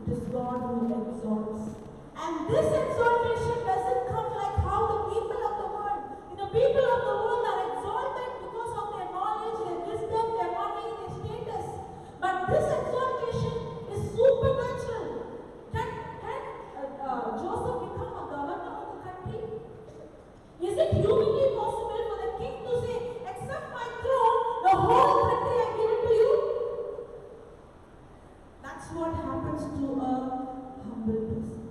it is God who exalts. And this exaltation doesn't come like how the people of the world. The people of the world are exalted because of their knowledge, their wisdom, their money, their status. But this exaltation is supernatural. Can Joseph become a governor of the country? Is it humanly possible for the king to say, accept my throne, the whole country I give it to you? That's what happens to a humble person.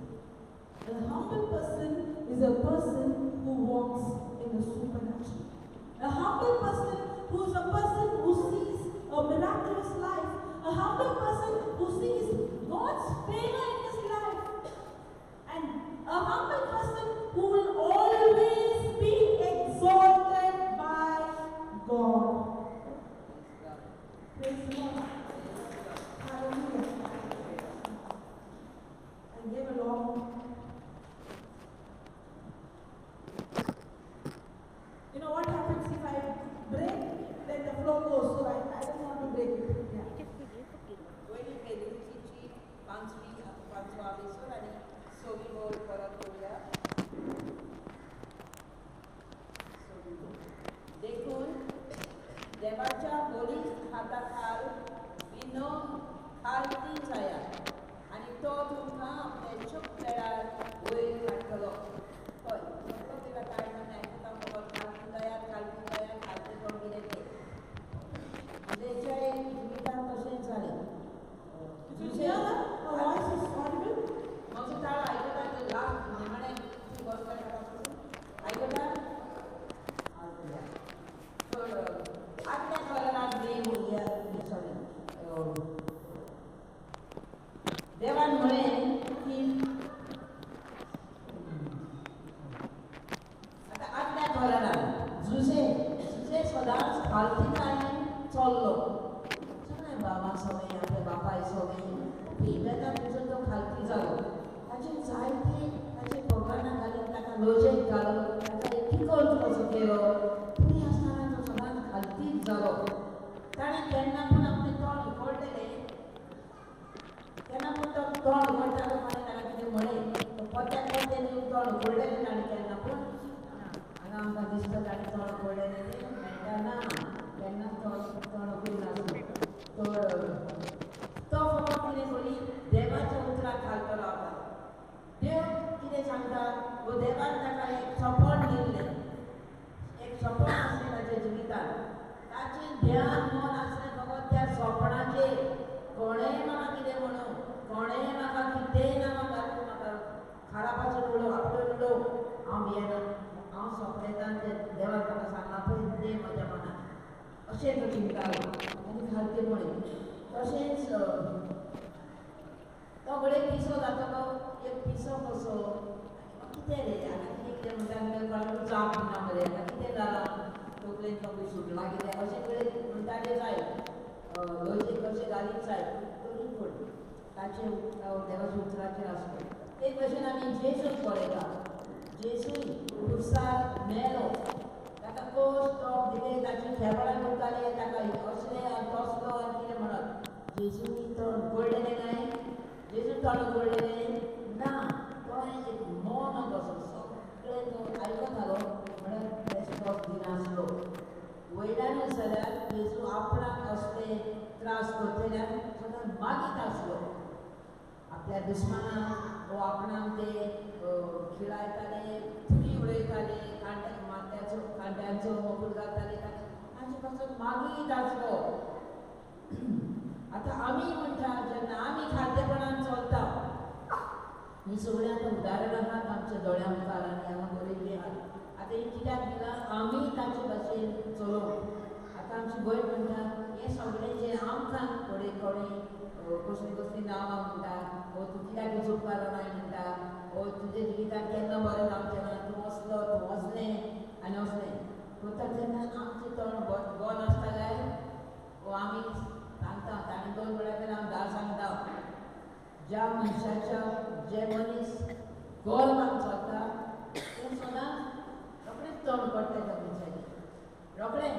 A humble person is a person who walks in the supernatural. A humble person who is a person who sees a miraculous life. A humble person who sees God's favor in his life. And a humble person who will always be exalted by God. Praise the Lord. Hallelujah. I gave a long. You know what happens if I break? Then the flow goes, so I don't want to break it. Yeah. देखून देवाच्या बळिश्ट हाताखाल विनो खालती जायात आनी तो तुमकां आपल्या चूक वेळार वयर काडटलो. हय, सगळो तेका कांय जाण आयकता खबर खालती जायात, खालती जायात, खालती कोण कितें तें. जुजेच्या जिवितांत तशेंच जालें. Did you hear that? Her voice is audible? मातसो ताळो आयकता ते लास्ट निमाणें तूं बसता आयकता. आत्म्या खबरान सॉरी देवान म्हळें की आतां आत्म्या खबरान जुजे जुजे सदांच फालती कांय चल्लो. चल बाबा सगळें आपल्या बापाय सगळें ओके वेता तुजो तो खालती जालो. ताणें केन्ना पूण आपलें तोंड उगडलेलें, केन्ना पूण तो तोंड उगडटालो मागीर ताका कितें म्हळें तो पोत्याक पोत्यान येवन तोंड उगडलेलें ताणें केन्ना पूण हांगा आमकां दिसता ताणें तोंड उगडलेलें मेळटा ना, केन्ना तोंड उगडूं नासलें. तर तो फकत कितें करी देवाच्या उतराक घालतलो रावता. देव कितें सांगता वो देवान ताका एक सपन दिल्लें, एक सपन आसलें ताच्या जिवितान. ताचें ध्यान मन आसलें फकत त्या सपनाचेर. कोणेंय म्हाका कितें म्हणूं, कोणेंय म्हाका कितेंय ना म्हाका म्हाका खारापासून उडोवं आपडून उडोवं, हांव भियेना, हांव सपनेतां तें देवान म्हाका सांगलां पळय तें म्हज्या मनाक अशें तो चिंतालो आनी खालते म्हळें. तशेंच तो घडये पिसो जातलो, एक पिसो कसो कितें रे आतां कितें कितें म्हणटा कोणाकूच जाप दिना मरे, आतां कितें जालां तकलेन तकली सुटलां कितें अशें घडये म्हणटाले जायत, लजेक कशें घालीत जायत, तरी पूण ताचें देवाच्या उतराचेर आसलो. ते भशेन आमी जेजूक पळयता. जेजूय खुर्सार मेलो, ताका कोश टोप दिले, ताची खेपणां करताले, ताका असलें आनी तसलो आनी कितें म्हणत. जेजूनी तोंड उगडलेलें काय? जेजून तोंड उगडलेलें ना, तो एक मौन कसो सगळें तो आयकतालो म्हणल्यार रेस्पॉन्स दिनासलो. वयल्यानूच जाल्यार जेजू आपणाक असले त्रास करतल्यान सदांच मागीत आसलो. आपल्या दुस्मानाक वो आपणाक ते खिळायताले, थुकी उडयताले, कांट्या माथ्याचो कांट्यांचो मोकूट घालताले, तांचे पासून मागीत आसलो. आतां आमी म्हणटा जेन्ना आमी खाद्यपणान चलता, ही सगळीं आतां उदाहरणां आहात आमच्या दोळ्या मुखार आनी हांगा बरयल्लीं आहात. आतां ही कित्याक दिलां आमी ताचे भाशेन चलोवंक. आतां आमची भयण म्हणटा हें सगळें जें आमकां कोणे कोणी कसलीं कसलीं नांवां म्हणटा, ओ तूं कित्याक उपकारनाय म्हणटा, ओ तुज्या जिवितान केन्ना बरें जावचें ना, तूं वसलो तूं वसलें आनी असलें करता तेन्ना आमचें तोंड गोल आसता काय वो आमी सांगता ताणें दोन वेळा केल्यार हांव धा सांगता. ज्या मनशाच्या जे मनीस गोल मान चलता ते सदांच रोखडेंच तोंड पडटा त्या मनशाचें, रोखडेंच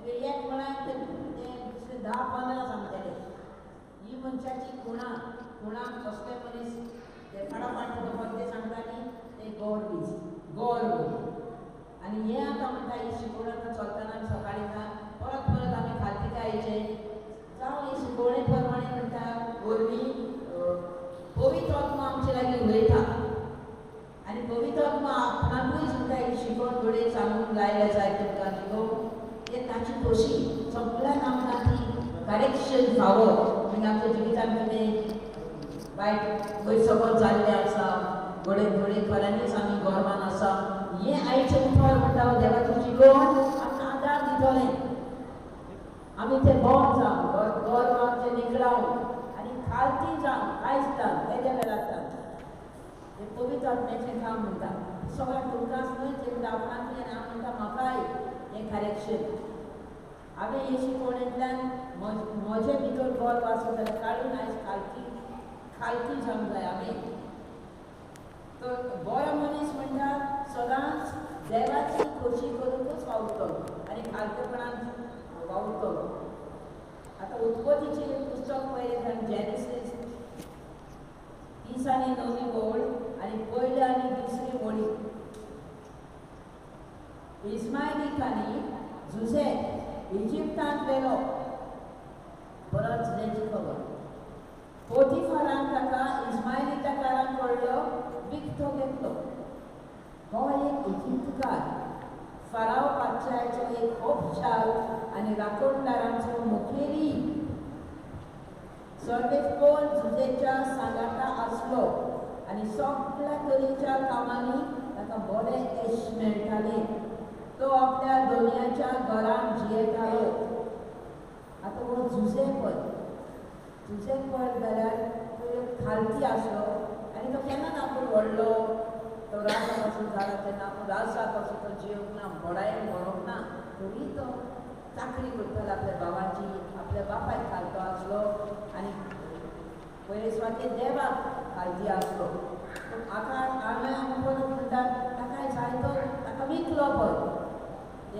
एक म्हळ्यार तें दुसरें 10-15 सांगतले. ही मनशाची खुणां, खुणां कसले मनीस ते फाटाफाट फटाफट ते सांगता न्ही ते गोर बीज गोर. आनी हें आतां म्हणटा ही शिकवण आतां चलतना आमी सकाळीं परत परत आमी खालतीकायेचें जावं हे शिकवणे प्रमाणे म्हणटा वरवीं पवित्र आत्मा आमचे लागीं उलयता आनी पवित्र आत्मा आपणाकूय सुद्दां ही शिकवण घडये सांगूंक लायल्या जाय तुमकां शिकोवंक ते ताची खोशी सगळ्यांक आमकां ती करेक्शन फावो. म्हणजे आमच्या जिवितांत कितें वायट गैरसमज जाल्लें आसा, घडये घडये खऱ्यांनीच आमी गोरवान आसा, हें आयचें उतर म्हणटा देवाची शिकवण आमकां आदार दितलें. आमी ते बोंड जावन गोरवां आमचें निकळावन आनी खालती जावन कांयच जावन तेज्या वेळार हें पवित्र आत्म्याचें काम म्हणटा. सगळ्यांक तुमकांच न्हय तें म्हणटा आपणाकूय आनी हांव म्हणटा म्हाकाय हें करेक्शन. हांवें हे शिकवणेंतल्यान म्हजे भितर गर्व आसा जाल्यार काडून आयज खालती खालती जावंक जाय हांवें. तर बरो मनीस म्हणटा सदांच देवाची खोशी करूंकच वावुरतलो आनी खालतेपणान वावुरतलो. आतां उत्पत्तीचें पुस्तक पळयलें जेनेसीस 30 आनी 9 ओळ आनी पयली आनी दुसरी ओळी. इस्मायलिकांनी जुझेक इजिप्तांत व्हेलो. परत जुझेची खबर. पोतिफरान ताका इस्मायलिकारांक कडलो विकतो घेतलो. हो एक इजिप्तकार फाराव पातशायाचो एक होपशाल आनी राखणदारांचो मुखेली. सर्वेस्पोन जुझेच्या सांगाता आसलो आनी सगळ्या तरेच्या कामांनी ताका बरें येश मेळटालें. तो आपल्या दोनयाच्या घरान जियेतालो. आतां हो जुझे पळय, जुझे पळयत जाल्यार तो एक खालती आसलो आनी तो केन्ना ना आपूण व्हडलो तो राजा कसो जाला तेन्ना आपूण राजा कसो तो जिवंक ना, बडायन मरोंक ना, तरी तो चाकरी करतालो आपल्या बाबाची, आपल्या बापायक खालतो आसलो आनी पयले सुवातेर देवाक खालती आसलो. पूण आतां हांवें आमी परत म्हणटा ताकाय जायतो ताका विकलो पळय,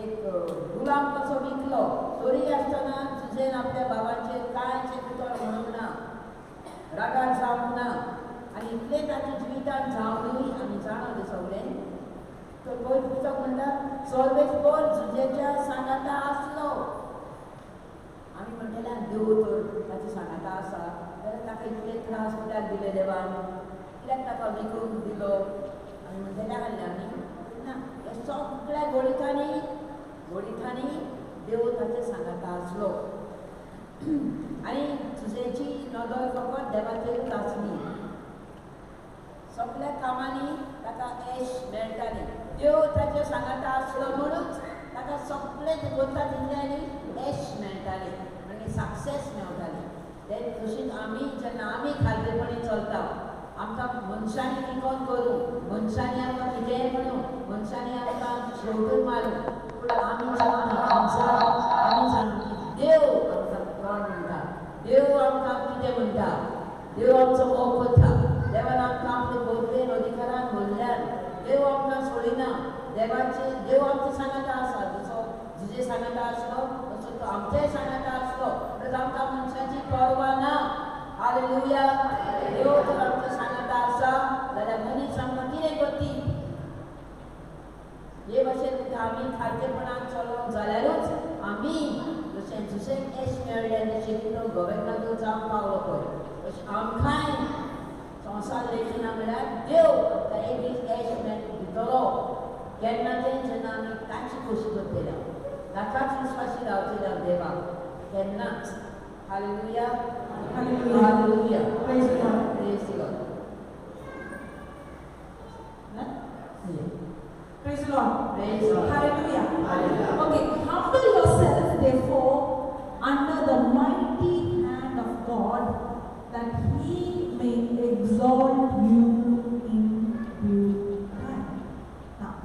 एक गुलाम कसो विकलो. तरी आसतना जुझेन आपल्या बाबाचेर कांयच उतर म्हणूंक ना, रागार जावंक ना. आनी इतलें ताच्या जिवितान जावनूय आमी जाणा तें सगळें. तर पयलीं पुस्तक म्हणटा सर्वेस्पर जुझेच्या सांगाता आसलो. आमी म्हणटले देव तर ताच्या सांगाता आसा जाल्यार ताका इतले त्रास कित्याक दिले देवान, कित्याक ताका विकूंक दिलो? आमी म्हणटले आसले आमी ना. हे सगळ्या गोळितांनी गोळितांनी देव ताच्या सांगाता आसलो. आनी जुझेची नदर फकत देवाचेरूच आसली. सगळ्या कामांनी ताका येश मेळटालें. देव ताच्या सांगाता आसलो म्हणूच ताका सगळें करता तितलें येश मेळटालें आनी सक्सेस मेळटालें. ते तशीच आमी जेन्ना आमी खालतेपणी चलता, आमकां मनशांनी किकोन करूं, मनशांनी आमकां कितेंय म्हणूं, मनशांनी आमकां शेवटून मारूं, पूण आमी आमी जाणा की देव आमकां कोण म्हणटा, देव आमकां कितें म्हणटा, देव आमचो मोग करता. देवान आमकां आपले बदलेन अधिकारान भरल्यान देव आमकां सोडिना. देवाचे देव आमच्या सांगाता आसा. जसो जुझे सांगाता आसलो तसो तो आमच्याय सांगाता आसलो. म्हणटच आमकां मनशाची पर्वा ना. हालेलुया. देव तर आमच्या सांगाता आसा जाल्यार मनीस आमकां कितें करती? हे भाशेन आमी खालतेपणान चलोंक जाल्यारूच आमी जशें जुझेक येश मेळ्ळें तशें तो गव्हर्नर जावंक पावलो पळय, तशें आमकांय संवसार लेखना म्हळ्यार देव आमकां एक दीस येश दितलो. केन्ना तें जेन्ना आमी ताची खोशी करतले, ताकाच विस्वासी रावतले देवाक तेन्नाच. Hallelujah. Hallelujah. Praise the Lord. Praise the Lord. Praise the Lord. Praise the Lord. Hallelujah. Hallelujah. Okay, humble yourself therefore under the mighty hand of God, that he may exalt you in due time. Now,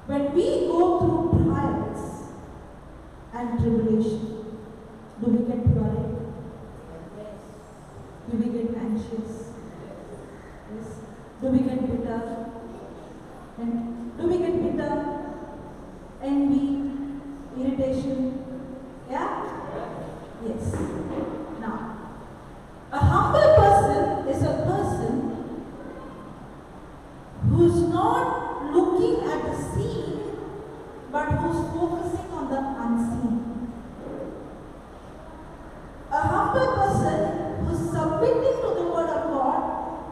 when we go through trials and tribulation, do we get worried? Yes. Do we get anxious? Yes. Do we get bitter? And do we get bitter? Envy, irritation? Yeah? Yes. Now, a humble person is a person who's not looking at the seen, but who's focusing on the unseen. A humble person who's submitting to the word of God,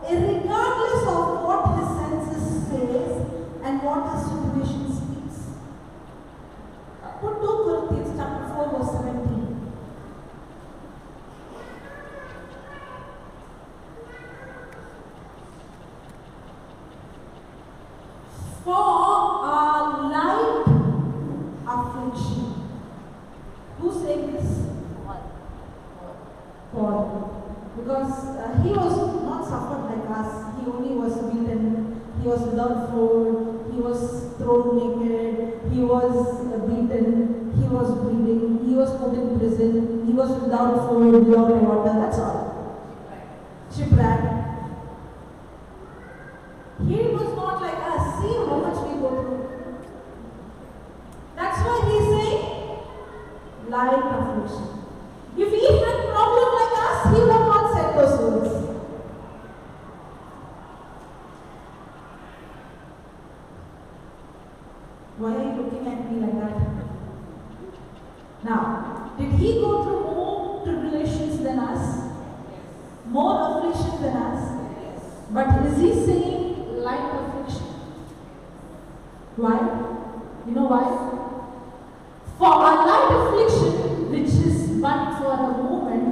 irregardless of what his senses says and what his situation speaks. Put 2 Corinthians chapter 4 verse 17. For our light affliction. Who's saying this? Paul. Because he was not suffered like us. He only was beaten. He was without food. He was thrown naked. He was beaten. He was bleeding. He was put in prison. He was without food, without water. That's all. Shipwrecked. He was not like us. See how much we go through. That's why he is saying light affliction. If he had problem like us, he would have not said those words. Why are you looking at me like that? Now, did he go through more tribulations than us? More affliction than us? But is he saying light affliction? Why? You know why? For our light affliction, which is but for a moment,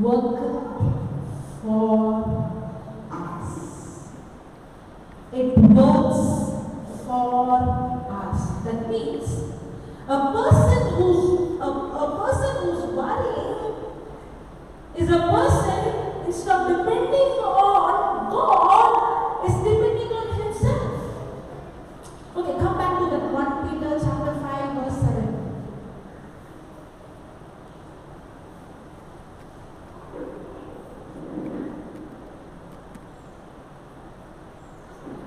worketh for us. It works for us. That means a person who's a person who's worrying is a person, instead of depending on God, is depending on himself. Okay, come back to that 1 Peter chapter 5 verse 7.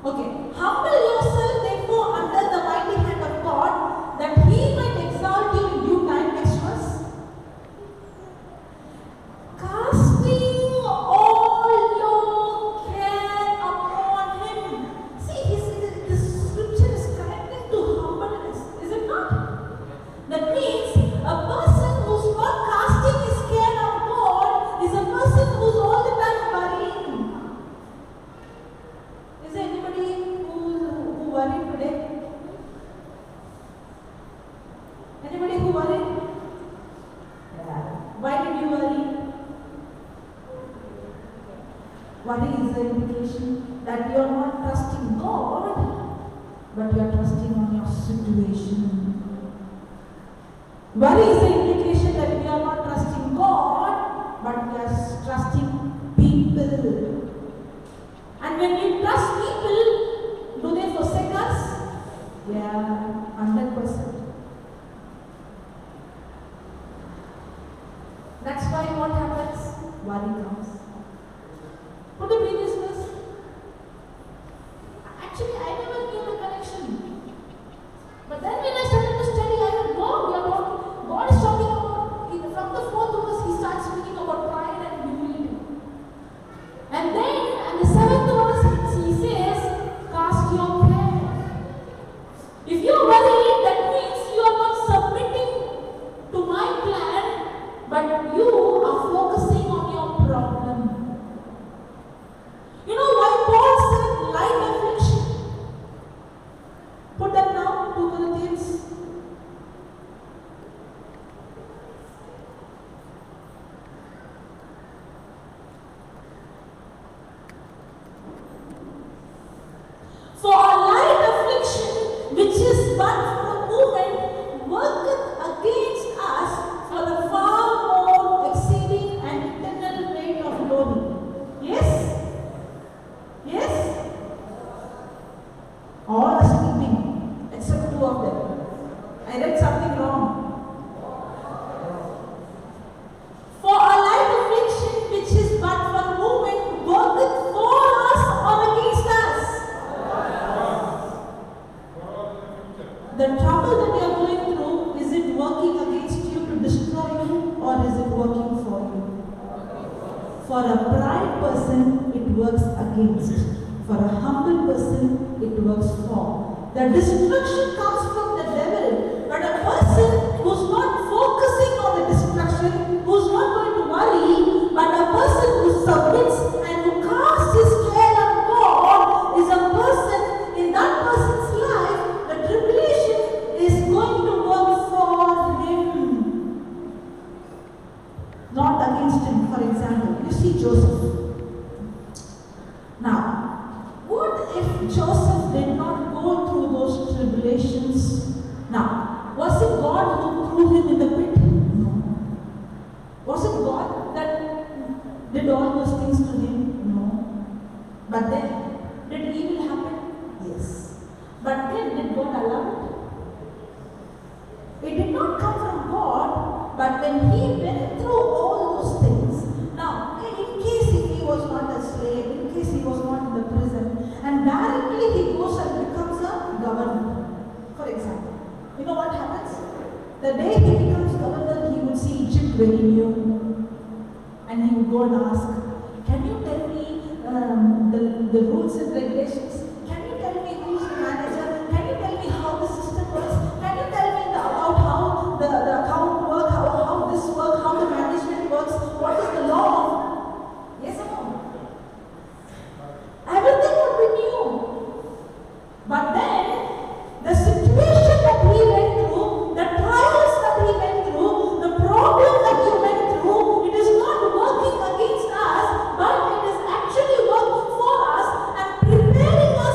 Okay, humble yourself therefore under the mighty hand of God, that he might exalt Worry is the indication that you are not trusting God, but you are trusting on your situation. Worry is the indication that we are not trusting God, but we are trusting people. And when we trust people, do they forsake us? Yeah, 100%. That's why what happens? Worry comes. Put the previous verse. Actually, I never knew the connection. But then when I started to study, I heard God, God is talking about, from the 4th verse, he starts speaking about pride and humility. And then, in the 7th verse, he says, cast your care. If you are worried, that means you are not submitting to my plan, but you are focusing on your problem. You know why Paul said light affliction? Put that now, 2 Corinthians. For our light affliction, which is but for a moment, worketh against us for the far more exceeding and eternal weight of glory. Yes? Yes? All are sleeping, except 2 of them. I read something wrong. For our light affliction, which is but for a moment, worketh for us or against us. The trouble that you are going through, is it working against you to destroy you, or is it working for you? For a pride person, it works against. For a humble person, it works for. The destruction comes from the devil, but a person who's not focusing on the destruction, who's not going to worry, but a person who submits and who casts his care on God is a person, in that person's life, the tribulation is going to work for him, not against him. For example, you see Joseph. Now, what if Joseph did not go through those tribulations? Now, was it God who threw him in the pit? No. Was it God that did all those things to him? No. But then, did evil happen? Yes. But then, did God allow it? It did not come from God, but when he went through all those things, now, in case if he was not a slave, in case he was not in the prison, and directly he goes and becomes a governor, for example. You know what happens? The day he becomes governor, he would see Egypt very new. And he would go and ask, can you tell me the rules and regulations? Can you tell me who's the manager? Can you tell me how the system works? Can you tell me about how the account works, how this works, how the management works? What is the law of? Yes or no? Everything would be new. But then, the situation that he went through, the trials that he went through, the problem that he went through, it is not working against us, but it is actually working for us and preparing us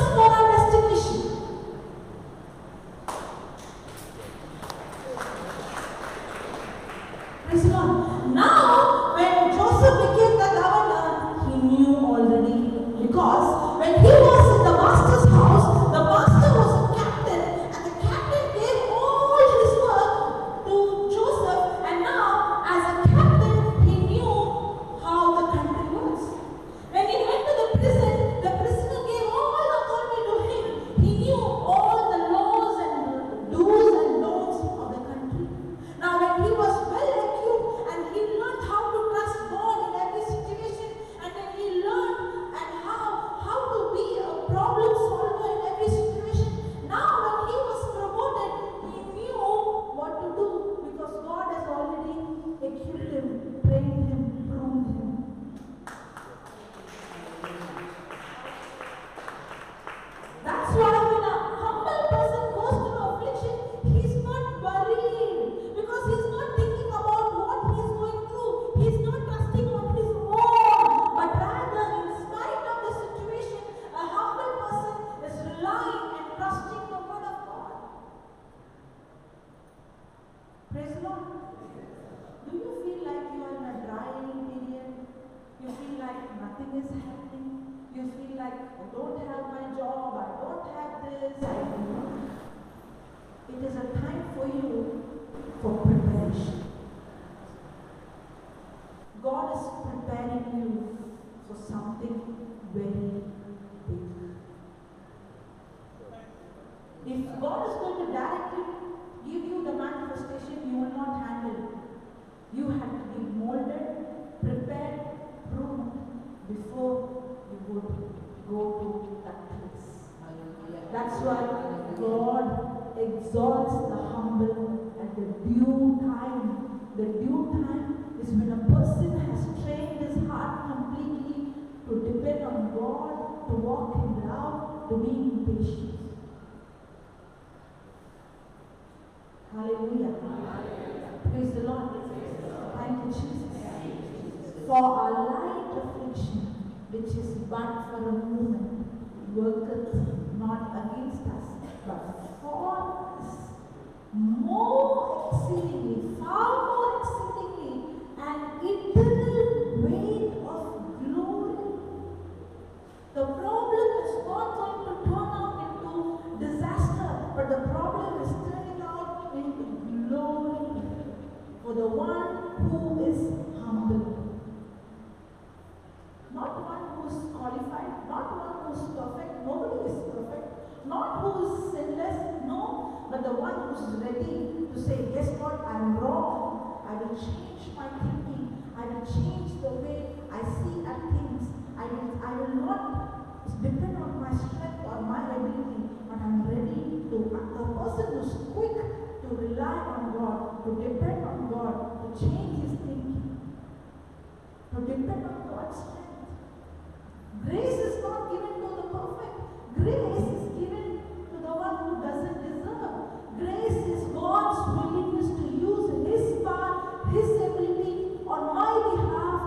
God is preparing you for something very big. If God is going to directly give you the manifestation, you will not handle. You have to be molded, prepared, pruned before you go to that place. That's why God exalts the humble at the due time. The due time is when a person has trained his heart completely to depend on God, to walk in love, to be in patience. Hallelujah. Praise the Lord. Thank you, Jesus. For our light affliction, which is but for a moment, worketh not against us, but for us more exceedingly, far more exceedingly, an eternal weight of glory. The problem is not going to turn out into disaster, but the problem is turning out into glory for the one who is humble. Not one who is qualified, not one who is perfect, nobody is perfect, not who is sinless, no, but the one who is ready to say, yes Lord, I am wrong, I will change my thinking, I will change the way I see at things, I will not depend on my strength or my ability, but I am ready to, a person who is quick to rely on God, to depend on God, to change his thinking, to depend on God's strength. Grace is not given to the perfect. Grace is given to the one who doesn't deserve. Grace is God's willingness to use His power, His ability on my behalf,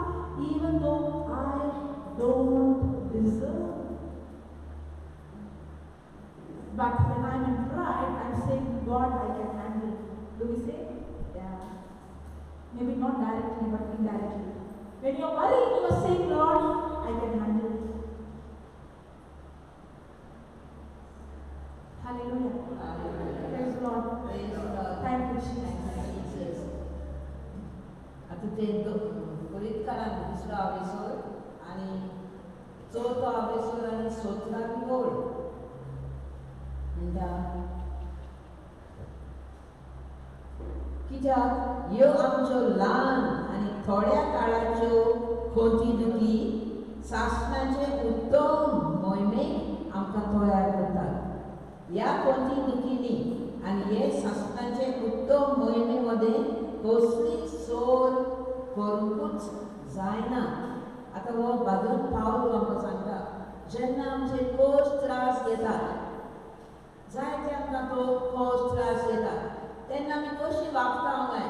even though I don't deserve. But when I'm in pride, I'm saying, God, I can handle. Do we say? Yeah. Maybe not directly, but indirectly. When you're worrying, you're saying, Lord, I can handle it. Hallelujah. Hallelujah. Praise the Lord. Praise the Lord. Thank you, Jesus. आतां ते कोरितकारान दुसरो आवेसोर आनी चवथो आवेसोर आनी सोत्रावी ओळ म्हणटा कित्याक ह्यो आमच्यो ल्हान आनी थोड्या काळाच्यो खोती दुखी सासणाचे उत्तम मोहिमेक आमकां तयार करतात. ह्या खोती दुखींनी आनी हे सासणाचे उत्तम मोहिमे मदें कसली सोर करूंकूच जायना. आतां हो बाजून पावल आमकां सांगता, जेन्ना आमचे कोश त्रास येतात, जायते आमकां तो कोश त्रास येतात, तेन्ना आमी कशी वागता काय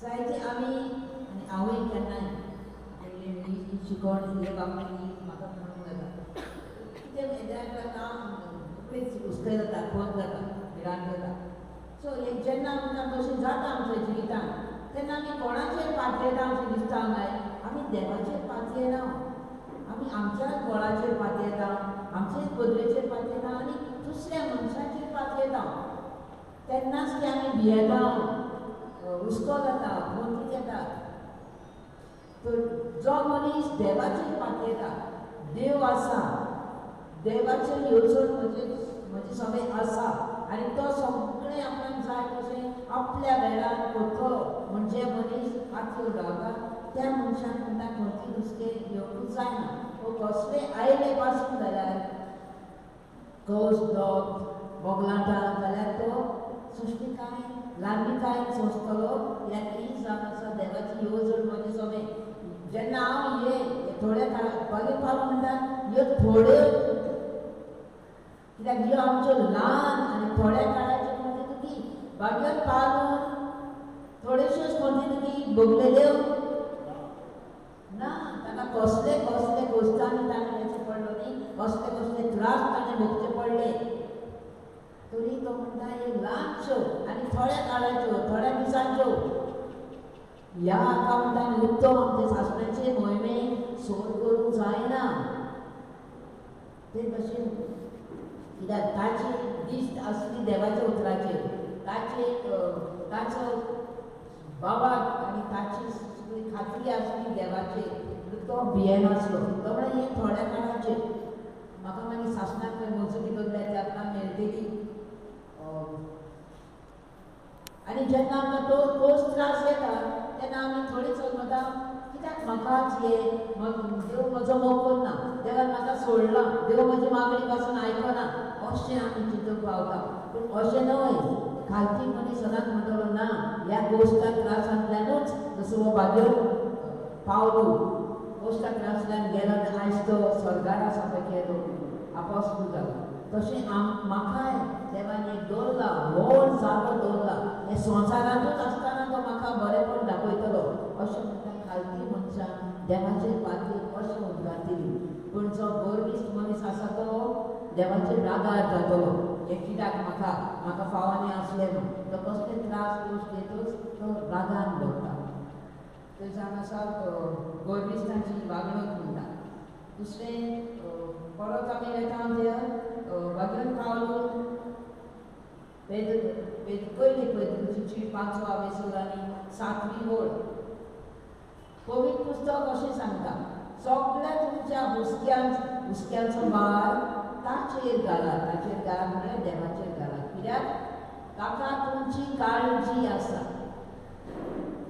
जायते आमी, आनी हांवूय केन्नाय शिकोण हे बाबतींत म्हाका म्हणूंक जाता कितें काम रोखडीच हुस्को जाता, खोत जाता, भिरांत जाता. सो एक जेन्ना आमकां तशें जाता आमच्या जिवितांत, तेन्ना आमी कोणाचेर पातयेता अशें दिसता काय आमी देवाचेर पातयेना, आमी आमच्याच बळाचेर पातयेता, आमचेच पदवेचेर पातयेता आनी दुसऱ्या मनशाचेर पातयेता. तेन्नाच की आमी भियेता, हुस्को जाता, खोतीत येता. तर जो मनीस देवाचेर पातयेता, देव आसा, देवाचेर येवजण म्हजें सगळें आसा आनी तो सगळें आपणाक जाय तशें आपल्या वेळार करतलो म्हणजे मनीस पातयेवन रावता. त्या मनशाक म्हणटा खंयची दुसरे येवंकूच जायना. वो कसले आयले पासून जाल्यार कौस दोग बोगलाटां जाल्यार तो सुश्मिकाय लांबिकायन सोंसतलो. कित्याक ही जावन आसा देवाची येवजण म्हजें सगळें. जेन्ना हांव हे थोड्या काळाक मागीर पावल म्हणटा ह्यो थोड्यो, कित्याक ह्यो आमच्यो ल्हान आनी थोड्या काळाच्यो म्हणजे तुकी बागेर पावून थोड्योश्योच म्हणजे तुकी भोगलेल्यो ना. ताका कसले कसले गोश्टांनी ताणें वचचें पडलो न्ही, कसले कसले त्रास ताणें भोगचे पडले, तरी तो म्हणटा हे ल्हानश्यो आनी थोड्या काळाच्यो, थोड्या दिसांच्यो. ह्या हाका म्हणटा उत्तम आमचे सासणाचे मोहिमे सोद करूंक जायना. ते भशेन कित्याक ताची दिश्ट आसली देवाच्या उतराचेर, ताचे ताचो बाबा आनी आसली खात्री आसली देवाचेर, तो भियेनासलो. तो म्हळ्यार हें थोड्या काळाचेर म्हाका मागीर सासणाक खंय मजुरी करल्या ती आपणाक मेळटली. आनी जेन्ना आमकां तो तोच त्रास येता तेन्ना आमी थोडीच म्हणटा कित्याक म्हाकाच हे देव म्हजो मोग करना, देवान म्हाका सोडला, देव म्हजी मागणी पासून आयकना, अशें आमी चिंतूंक पावता. पूण अशें न्हय, खालती मनीस सदांच म्हणटलो ना ह्या गोश्टा त्रासांतल्यानूच जसो हो बाबयो पावलो गोश्टा त्रासांतल्यान गेलो आनी आयज तो स्वर्गार आसा पळय केलो आपोस्तूल जालो. तशें म्हाकाय देवान एक दवरला, व्हड जागो दवरला, हे संवसारांतूच आसतना तो म्हाका बरेंपण दाखयतलो अशें म्हणटा. खालती मनशां देवाचेर पातयेन अशें उद्गारतली. पूण जो गर्विश्ट मनीस आसा तो देवाचेर रागार जातलो, हें कित्याक म्हाका म्हाका फावो आसलें न्हू. तो कसले त्रास गोश्ट येतच तो रागान भरता. थंय जावन आसा गर्विश्टांची वागणूक म्हणटा. दुसरें परत आमी वेता त्या वागण पावलो पयली पेद्रूची चीट 5वो आवेसूर आनी 7वी ओळ. पवित्र पुस्तक अशें सांगता, सगळ्या तुमच्या हुस्क्यांचो भार ताचेर घालात. ताचेर घालात म्हळ्यार देवाचेर घालात, कित्याक ताका तुमची काळजी आसा.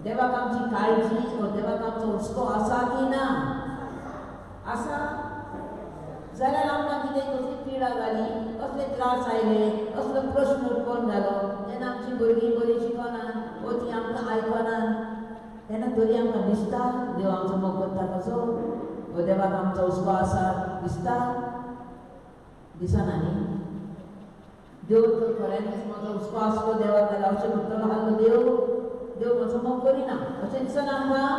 देवाक आमची काळजी वो देवाक आमचो हुस्को आसा की ना आसा जाल्यार आमकां कितें कसली पिडा जाली, कसले त्रास आयले, कसलो प्रश्न उत्पन्न जालो तेन्ना आमची भुरगीं बरीं शिकना वो ती आमकां आयकना तेन्ना तरी आमकां दिसता देव आमचो मोग करता कसो, वो देवाक आमचो हुस्को आसा दिसता, दिसना न्ही. देव तर खऱ्यांनीच म्हजो हुस्को आसलो देवाक जाल्यार अशें म्हणटलो आसलो देव, देव म्हजो मोग करिना अशें दिसना आमकां,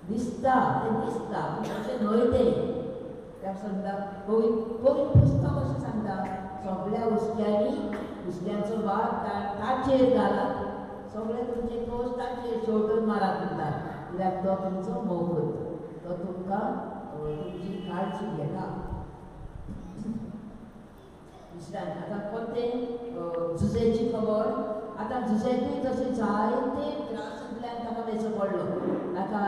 दिसता तें दिसता पूण अशें न्हय तें. त्या सांगता पवित्र पुस्तक अशें सांगता, सगळ्या हुस्क्यांनी हुस्क्यांचो भार ताचेर घालात, सगळे तुमचे कोश ताचेर शेवटून मारात म्हणटा, कित्याक तो तुमचो मोग करता, तो तुमकां तुमची काळजी घेता. दुसऱ्यान आतां परतें जुजेची खबर. आतां जुजेकूय तशें जायते त्रासांतल्यान ताका वेचो पडलो, ताका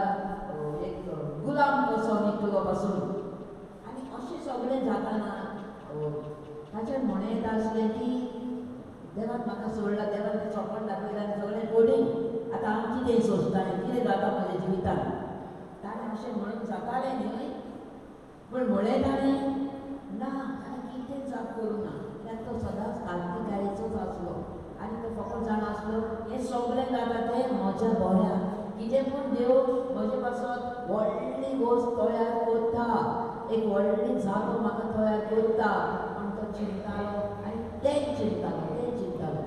एक गुलाम कसो विकलो पासून. आनी अशें सगळें जाताना ताचेर म्हणें येता आसलें की देवान म्हाका सोडला, देवान तें सपन दाखयलां आनी सगळें कोडींग, आतां हांव कितें सोंसता, कितें जाता म्हज्या जिवितान. ताणें अशें म्हणून जातालें न्हय, पूण म्हणलें ताणें ना, ताणें कितें जाप करूं ना, कित्याक तो सदांच खालतीकायेचोच आसलो आनी तो फकत जाणा आसलो हें सगळें जाता तें म्हज्या बऱ्याक, कितें पूण देव म्हजे पासत व्हडली गोश्ट तयार करता, एक व्हडली जागो म्हाका तयार करता म्हण तो चिंतालो आनी तें चिंतालो, तें चिंतालो.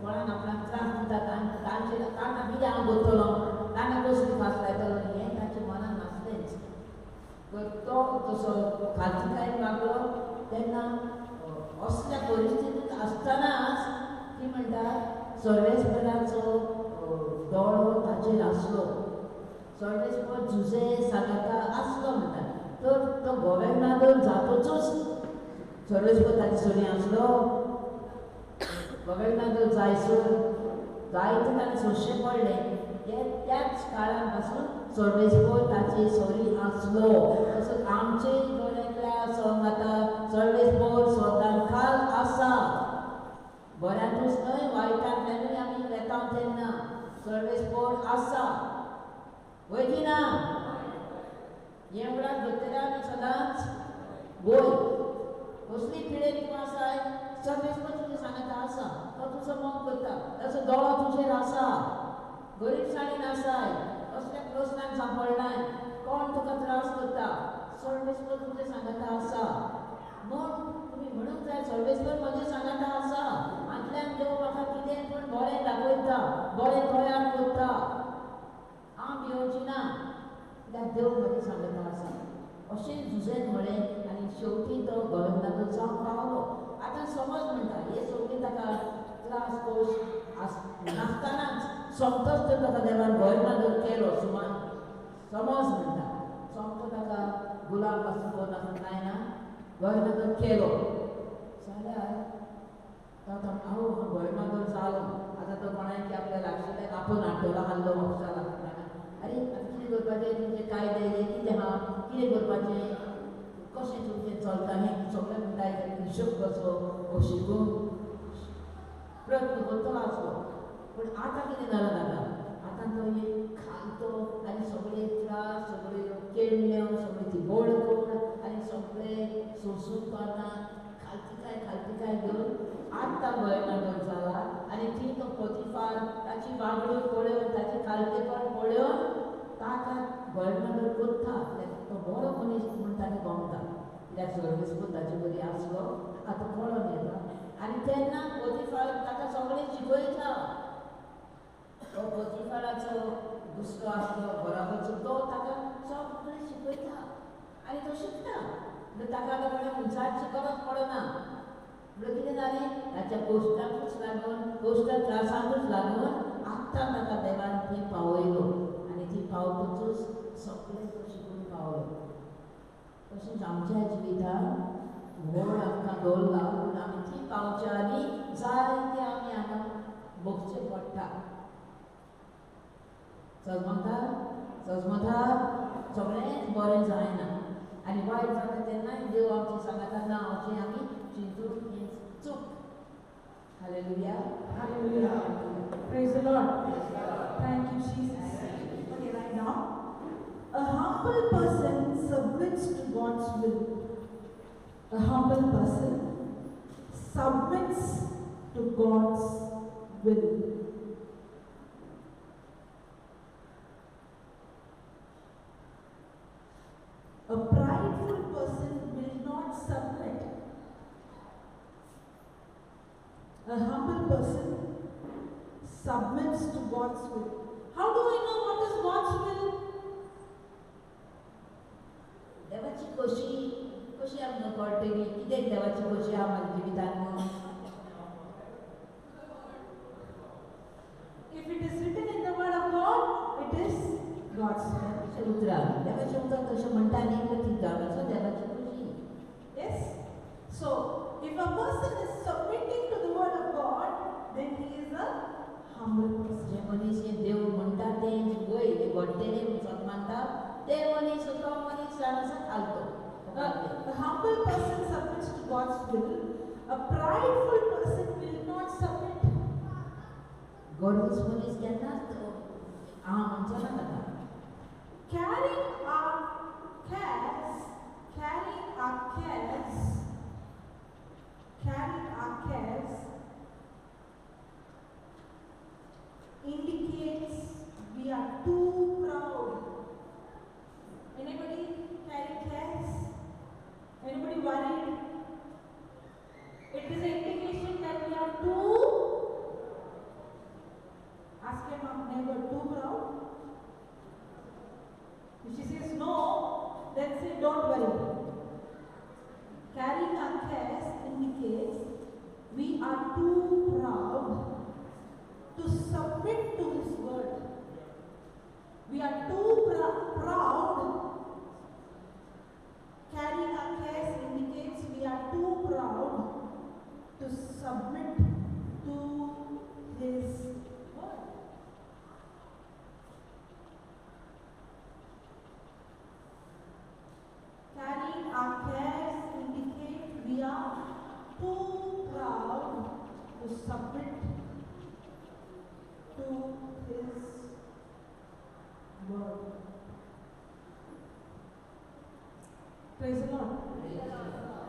कोणाक आपणाक त्रास दिता तांचेर तांकां कितें हांव करतलो, तांकां कसली फास लायतलो हें ताच्या मनान नासलेंच. तर तो तसो खालतीकायेन वागलो तेन्ना असल्या परिस्थितींत आसतनाच ती म्हणटा सर्वेस्पराचो दोळो ताचेर आसलो, सर्वेस्पर जुजे सांगाता आसलो म्हणटा. तर तो गोवेर्नादोर जातकूच सर्वेस्पर ताचे सरी आसलो, गोवेर्नादोर जायसर जायते ताणें सोंसचें पडलें. त्याच काळान पासून सर्वेस्पर ताचे सरी आसलो. तसोच आमचे दोळ्यांतल्या संगाता सर्वेस्पर स्वतान खाल आसा, बऱ्यांतूच न्हय वायटांतल्यानूय आमी वेता तेन्ना सर्वेस्पर आसा, वय की ना. हें उडान धरतले आमी सदांच वय, कसली पिडेन तूं आसाय सर्वेस्पर तुजें सांगाता आसा, तो तुजो मोग करता, ताचो दोळो तुजेर आसा, गरीबसाणीन आसाय, कसल्या प्रस्नान सांपडलाय, कोण तुका त्रास करता, सर्वेस्पर तुजें सांगाता आसा. म्हूण तुमी म्हणूंक जाय सर्वेस्पर म्हजें सांगाता आसा, हांतल्यान देव म्हाका कितें पूण बरें दाखयता, बरें तयार करता, हांव भियोवची ना कित्याक देव म्हजें सांगाता आसा अशें जुजेन म्हळें. आनी शेवटी तो गोवेर्नादोर जावंक पावलो. आतां समज म्हणटा हे सगळें ताका त्रास कोश नासतनाच सोमतोच तर ताका देवान गोवेर्नादोर केलो. सुमार समज म्हणटा सोमतो ताका गुलाम पासून कोण आसूं कांय ना गोवेर्नादोर केलो जाल्यार तो आतां हांव गोवेर्नादोर जालो, आतां तो कोणायकी आपल्या लागशिल्ल्याक आपोवन हाडटलो आहलो ऑफिसाक. आरे आतां कितें करपाचें, तुमचे कायदे हे कितें आहा, कितें करपाचें, कशें तुमचें चलता हें सगळें म्हणटा. हिशोब कसो हो शिकूंक प्रयत्न करतलो आसलो. पूण आतां कितें जालां ताका, आतां तो एक खालतो आनी सगळे त्रास, सगळे केळण्यो, सगळी ती बळकण आनी सगळे सोंसून तो आतां खालती काय घेवन आत्तां गवर्नमेंट जाला. आनी ती तो पोतिफार ताची वागणूक पळोवन, ताची खालतेपण पळोवन ताका गवर्नमेंट कोत्ता. तो बरो मनीस म्हूण ताका गमता, कित्याक सर्वीस पण ताचे बरी आसलो आतां कळोन येता. आनी तेन्ना पोतिफार ताका सगळें शिकयता. तो पोतिफाराचो दुसरो आसलो बराबरचो, तो ताका सगळें शिकयता आनी तो शिकता. म्हणजे ताका आतां कोणें उंचाची गरज पडना. म्हणल्यार कितें जालें, ताच्या कश्टाकूच लागून, कश्टा त्रासांकूच लागून आत्तां ताका देवान थंय पावयलो आनी ती पावतकूच सगळें तो शिकून पावलो. तशेंच आमच्या जिवितांत व्हड आमकां दवरला, पूण आमी ती पावच्या आनी जायते आमी हांगा भोगचें पडटा. सजमता सजमता सगळेंच बरें जायना आनी वायट जाता तेन्नाय देव आमचें सांगता ना, अशें आमी चिंतून हें चूक. Hallelujah. Hallelujah. Praise the Lord. Thank you, Jesus. Okay, right now, a humble person submits to God's will. A humble person submits to God's will. A prideful person will not submit. A humble person submits to God's will. How do I know what is God's will? देवाची खोशी कशी आमकां कळटली, कित्याक देवाची खोशी आहा म्हाज्या जिवितांत म्हणून? If it is written in the word of God, it is God's will. अशें उतरां देवाचें उतर तशें म्हणटा न्ही, पण ती देवाचो देवाची खोशी. Yes. So if a person is submitting to the word of God, then he is a humble person. जे मनीस हें देव म्हणटा तें वय तें घडटेलें सत मानता ते मनीस तो मनीस जावन आसा खालतो. A humble person submits to God's will. A prideful person will not submit. गर्वीस मनीस केन्नाच हांव म्हणचो ना ताका. Carrying our cares, carrying our cares, carrying our cares indicates we are too proud. Anybody carry cares? Anybody worried? It is an indication that we are too, ask your mom, neighbor, too proud? If she says no, then say don't worry. Carrying our cares indicates we are too proud to submit to His word. We are too proud. Carrying our cares indicates we are too proud to submit to His word. Carrying our cares indicate we are too proud to submit to His word. Praise the Lord.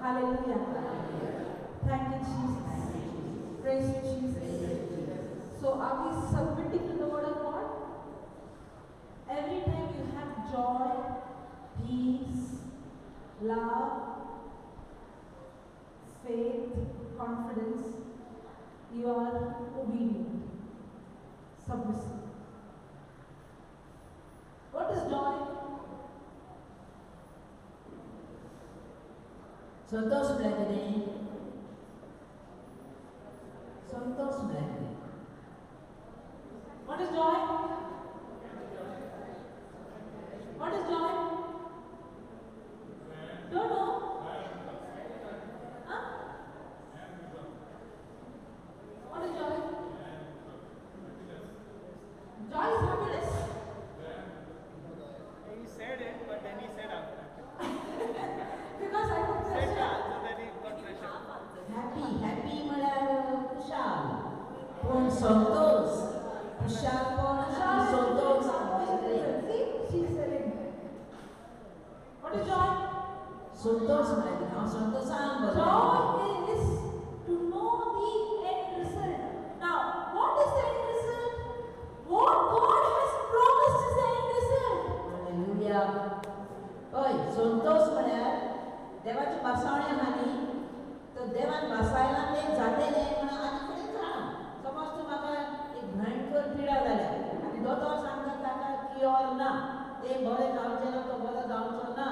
Hallelujah. Thank you, Jesus. Praise you, Jesus. So are we submitting to the word of God? Every time you have joy, peace, love, faith, confidence, you are obedient, submissive. What is joy? Santosh म्हळ्यार कितें? संतोष म्हळ्यार कितें? What is joy? What is joy? Don't know? Huh? What is joy? Joy is happiness. Santosh म्हळ्यार कितें? हांव संतोशान बरो. Joy is to know the end result. Now, what is the end result? What God has promised is the end result. Hallelujah. हय, संतोष म्हळ्यार देवाची भासावणी आहा न्ही, तर देवान भासायला तें जातेलें म्हणून आनी फुडें जाणा. समज तूं म्हाका एक भयंकर पिडा जाल्या आनी दोतोर सांगता ताका क्युअर ना, तें बरें जावचें ना, तो बरो जावचो ना,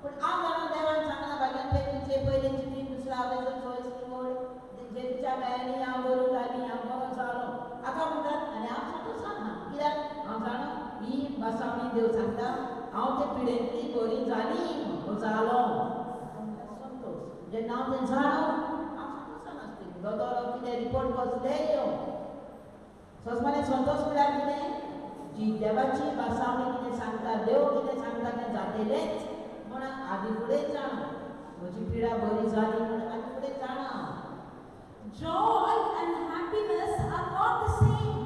पूण हांव जाणा देवान सांगलां भाग्यान तुमचे पयलें चितीन दुसऱ्या आवयचो चोयस निवड जेजूच्या गायांनी हांव बरो जाली, हांव बरो जालो हाका म्हणटात. आनी हांव संतोशान ना, कित्याक हांव जाणा ही भासावणी देव सांगता हांव ते पिडेंतली बरी जाली म्हूण जालो. संतोष जेन्ना हांव तें जाणो हांव संतोशान आसतली. दोतोर कितें रिपोर्ट कसलेय येवं. सजमाने संतोष म्हळ्यार कितें? जी देवाची भासावणी कितें सांगता, देव कितें सांगता तें जातेलेंच म्हूण आदी फुडें जाणो. म्हजी पिडा बरी जाली म्हूण आदी फुडें जाणा. Joy and happiness are not the same.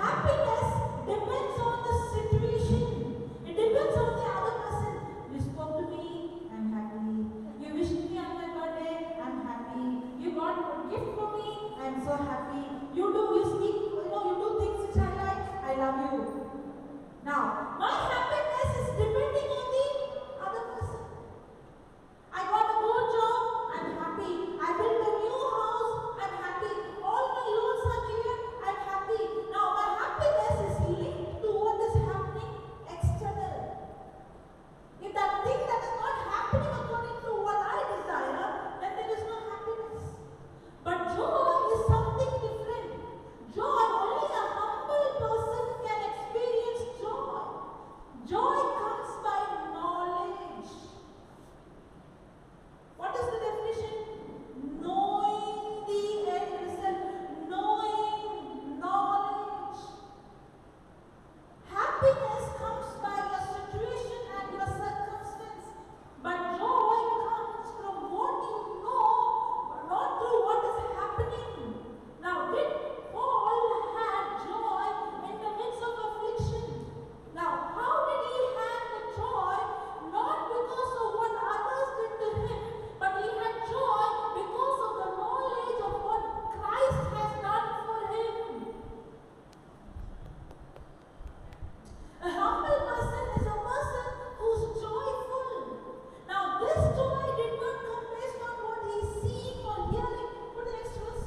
Happiness depends on the situation. It depends on the other person. You spoke to me, I'm happy. You wished me on my birthday, I'm happy. You got a gift for me, I'm so happy. You speak, you know, you do things which I like, I love you. Now, my happiness is depending on the other person. I got a good job, I'm happy. I built a new house, I'm happy. All my loans are cleared, I'm happy. Now, my happiness is linked to what is happening external. If that thing that is not happening according to what I desire, then there is no happiness. But joy is something different. Joy, only a humble person can experience joy. Joy comes by knowledge. What is the definition? Knowing the end result. Knowing, knowledge. Happiness comes by your situation and your circumstance. But joy comes from what you know, not through what is happening. Now, did Paul had joy in the midst of affliction? Now, how did he have the joy? Not because of what others did to him, but he had joy because of the knowledge of what Christ has done for him. A humble person is a person who's joyful. Now, this joy did not come based on what he's seeing or hearing. Put the next verse.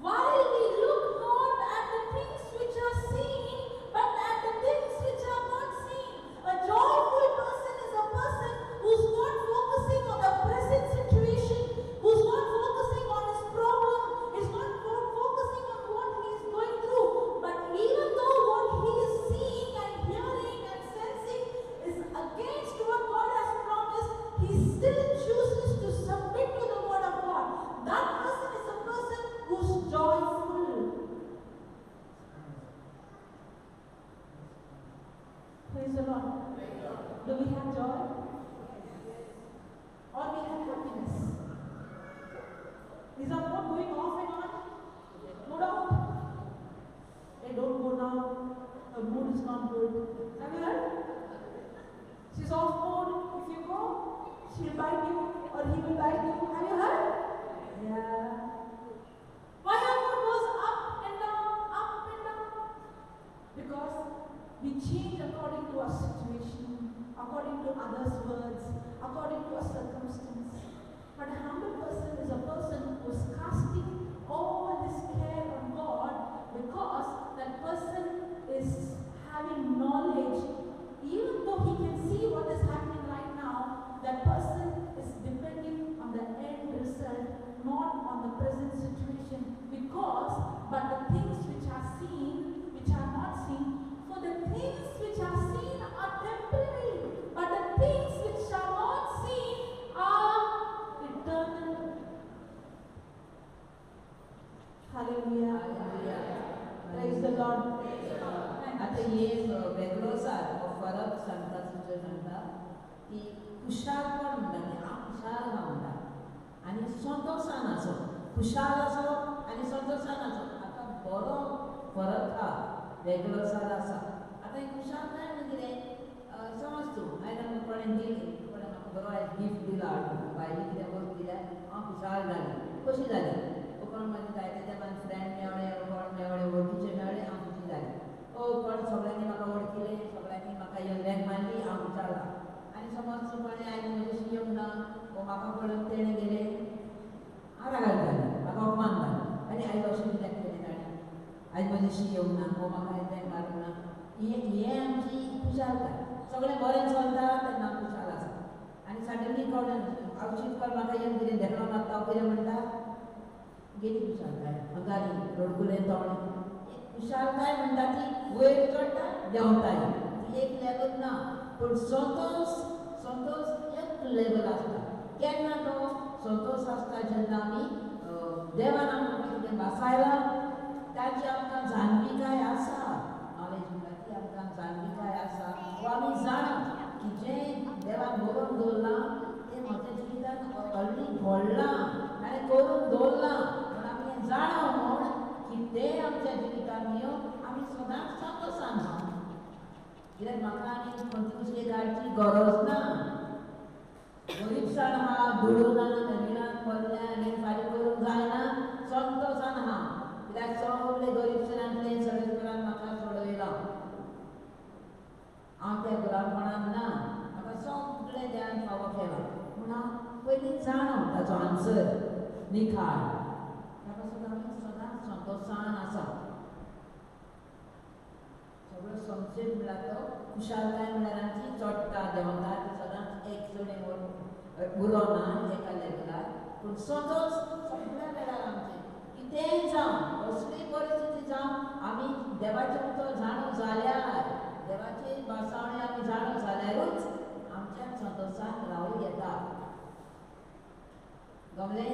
While we look not at the things which are seen, but at the things which are not seen. A joyful person is a person who's not focusing on the present situation, who's not focusing on his problem, is not focusing on what he is going through. But even though what he is seeing and hearing and sensing is against what God has promised, he still chooses to submit to the word of God. That person is a person who's joyful. Praise the Lord. Do we have joy? Or we have happiness? Is our mood going off and on? No doubt. Hey, don't go now. Her mood is not good. Have you heard? She's off mood. If you go, she'll bite you or he will bite you. Have you heard? Yeah. Why our mood goes up and down, up and down? Because we change according to our situation, according to others' words, according to our circumstance. But a humble person is a person who is casting all his care on God, because that person is having knowledge. Even though he can see what is happening right now, that person is depending on the end result, not on the present situation. Because, but the things which are seen, which are not seen, for the things which are seen are temporary, but the things which are not seen are eternal. Hallelujah. Hallelujah. Praise the Lord. आतां हे वेगळो आसा हो फरक सांगता, sister सांगता की खुशालपण म्हणटा तें. हांव खुशाल आहा म्हणटा आनी संतोशान आसप, खुशाल आसप आनी संतोशान आसप हाका बरो फरक आहा, वेगळो सार आसा. आतां हें खुशालकाय म्हणून कितें, समज तूं आयज आमकां कोणें दिली, कोणें म्हाका बरो आयज गिफ्ट दिलो हाडून, भायली कितें वस्त दिल्यार हांव खुशाल जालें, खोशी जालें. कोण म्हजें जायते तेंपान फ्रेंड मेवळे, कोण मेवळे, वळखीचे मेवळे, हांव खुशी जालें. ओ कोण सगळ्यांनी म्हाका वळखिलें, सगळ्यांनी म्हाका येवन वेंग मारली, हांव खुशाल जालें. आनी समज तूं कोणें आयज म्हजेशी येवंक ना, वो म्हाका पळोवन तेणें गेलें, हांव रागार जालें, म्हाका अपमान जालो. आनी आयज अशें कित्याक केलें ताणें, आयज म्हजेशी येवंक ना, वो म्हाका आयज वेंग मारूंक ना, हें आमची खुशालकाय. सगळें बरें चलता तेन्ना खुशाल आसा. आनी सडनली कोण आवशीत कोण म्हाका येवन कितें धेंकणो मारता, कितें म्हणटा, गेली खुशालकाय, हंगारी रडकुलें तोंड. खुशालकाय म्हणटा ती वयर चडटा देंवताय, ती एक लेवल ना. पूण संतोश, संतोश एक लेवल आसता. केन्ना तो संतोश आसता जेन्ना आमी देवान आमकां कितें भासायलां ताची आमकां जाणविकाय आसा, नॉलेज म्हणटा ती आमकां जाणविकाय आसा, वो आमी जाणा की जें देवान बरोवन दवरलां तें म्हज्या जिवितान ऑलरेडी घडलां आनी करून दवरलां म्हूण आमी हें जाणा म्हूण की तें आमच्या जिवितान येवन आमी सदांच संतोशान आसा. कित्याक म्हाका आनी खंयची दुसरी काडची गरज ना. गरीबसाण आहा, दुडू ना, रिणान पडल्या, रीण फारीक करूंक जायना, संतोशान आहा. कित्याक सगळे गरीबसाणांतलें सगळेपणान म्हाका सोडयलां, हांव त्या गुलामपणान ना, म्हाका सगळें देवान फावो केलां म्हूण हांव पयलीं जाणो ताचो आन्सर निखार. ताका सुद्दां आमी सदांच संतोशान आसा. सगळो संशय म्हणल्यार तो खुशालकाय म्हणल्यार आमची चडटा देंवता, ती सदांच एक चड उरो ना एका लेवलार. पूण संतोश सगळ्या वेळार आमचें कितेंय जावं, कसलीय परिस्थिती जावं, आमी देवाचें उतर जाणू जाल्यार, देवाची भासावणी आमी जाणू जाल्यारूच आमच्या संतोशान रावूं येता. गमलें?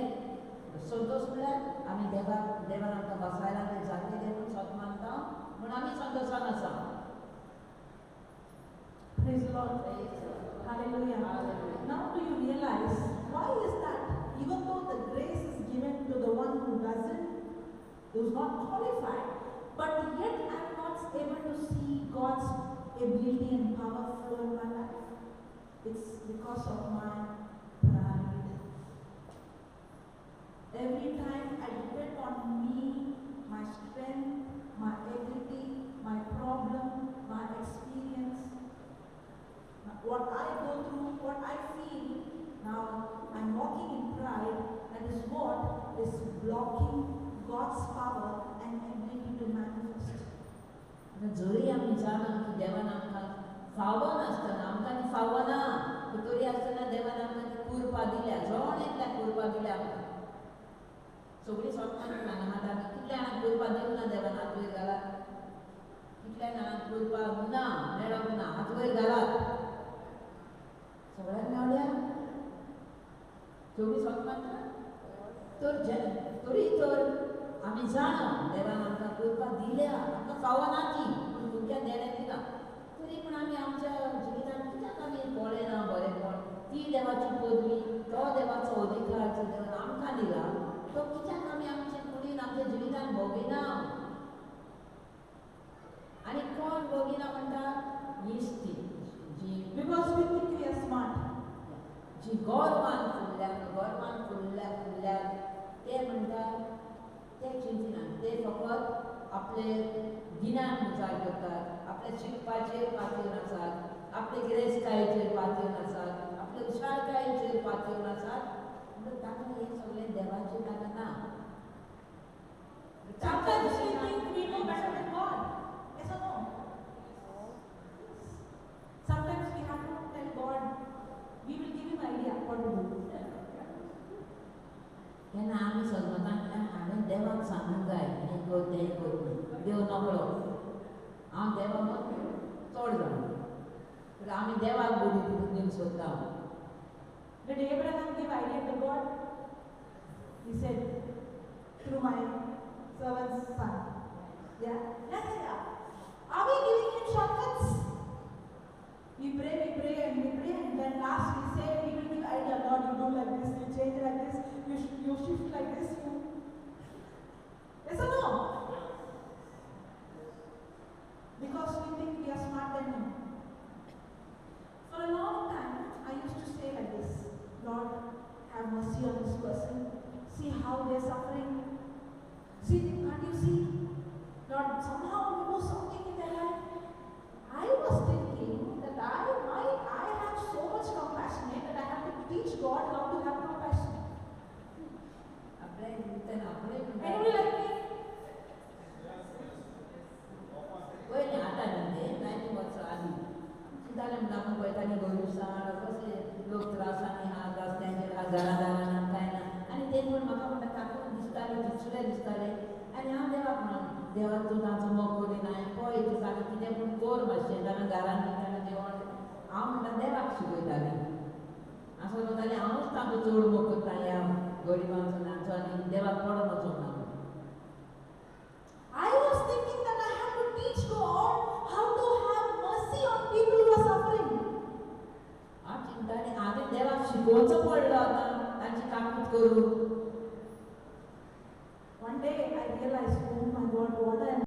संतोश म्हणल्यार आमी देवाक, देवान आमकां भासायलां तें जातलें म्हूण सत मानता म्हूण आमी संतोशान आसा. Praise the Lord. Hallelujah. Hallelujah. Now do you realize why is that even though the grace is given to the one who doesn't, who is not qualified, but yet I am not able to see God's ability and power flow in my life? It's because of my pride. Every time I depend on me, my strength, my ability, my problem, my experience, what I go through, what I feel, now I'm walking in pride. That is what is blocking God's power and ability to manifest. जरी आमी जाणा की देवान आमकां फावो नासतना, आमकां ती फावना, तरी आसतना देवान आमकां ती कुरपा दिल्या, जण एकल्याक कुरपा दिल्या आमकां. सगळीं सोंपता हांगा मात आमी कितल्या जाणांक कुरपा दिवंक ना देवान, हात वयर घालात. कितल्या जाणांक कुरपा ना मेळोंक ना, हात वयर घालात. सगळ्यांक मेवल्या? सगळीं सोंप मानता तर तरी तर आमी जाणा देवान आमकां कुरपा दिल्या, आमकां फावना ती, पूण तुमच्या देणें दिला, तरी पूण आमी आमच्या जिवितान कित्याक आमी पळयना बरेंपण? ती देवाची पदवी, तो देवाचो अधिकार जो देवान आमकां दिला, तो कित्याक आमी आमचे कुडीन आमच्या जिवितान भोगिना? आनी कोण भोगिना म्हणटा? हीच ती जी Because we think we are smart. जी गोरवान फुलल्या, गोरवान फुलल्या फुलल्या ते म्हणटा ते चिंतिनात, ते फकत आपले गिन्यान विचार करतात, आपल्या शिकपाचेर पातयेवन आसात, आपले गिरेस्तकायेचेर पातयेवन आसात, आपले हुशारकायेचेर पातयेवन आसात. म्हणून तांकां हें सगळें देवाचें तांकां ना. Sometimes we think we know better than God. Yes or no? Sometimes we have to tell God, we will give him idea what to do. तेन्ना आमी सजमतांतल्यान हांवें देवाक सांगूंक जाय, हें कर तें कर म्हणून. देव नकळो, हांव देवा मत चड जाणा, पूण आमी देवाक बुद्धी दिवंक सोदता. Did Abraham give idea to God? He said, through my servant's son. Yeah? Yeah, yeah, yeah. Are we giving him shortcuts? We pray and we pray, and then last we say, we will give idea, Lord, you do like this, you change like this, you shift like this, you... Yes or no? Because we think we are smarter than him. दिसतालें आनी हांव देवाक म्हणून देवा तूं तांचो मोग करिना पळय तूं ताका कितें पूण कर मातशें ताका घरान ताका जेवण हांव म्हणटा देवाक शिकयतालें. हांव समजतालें हांवूच तांकां चड मोग करता ह्या गरिबांचो तांचो आनी देवाक पडोन वचोंक ना.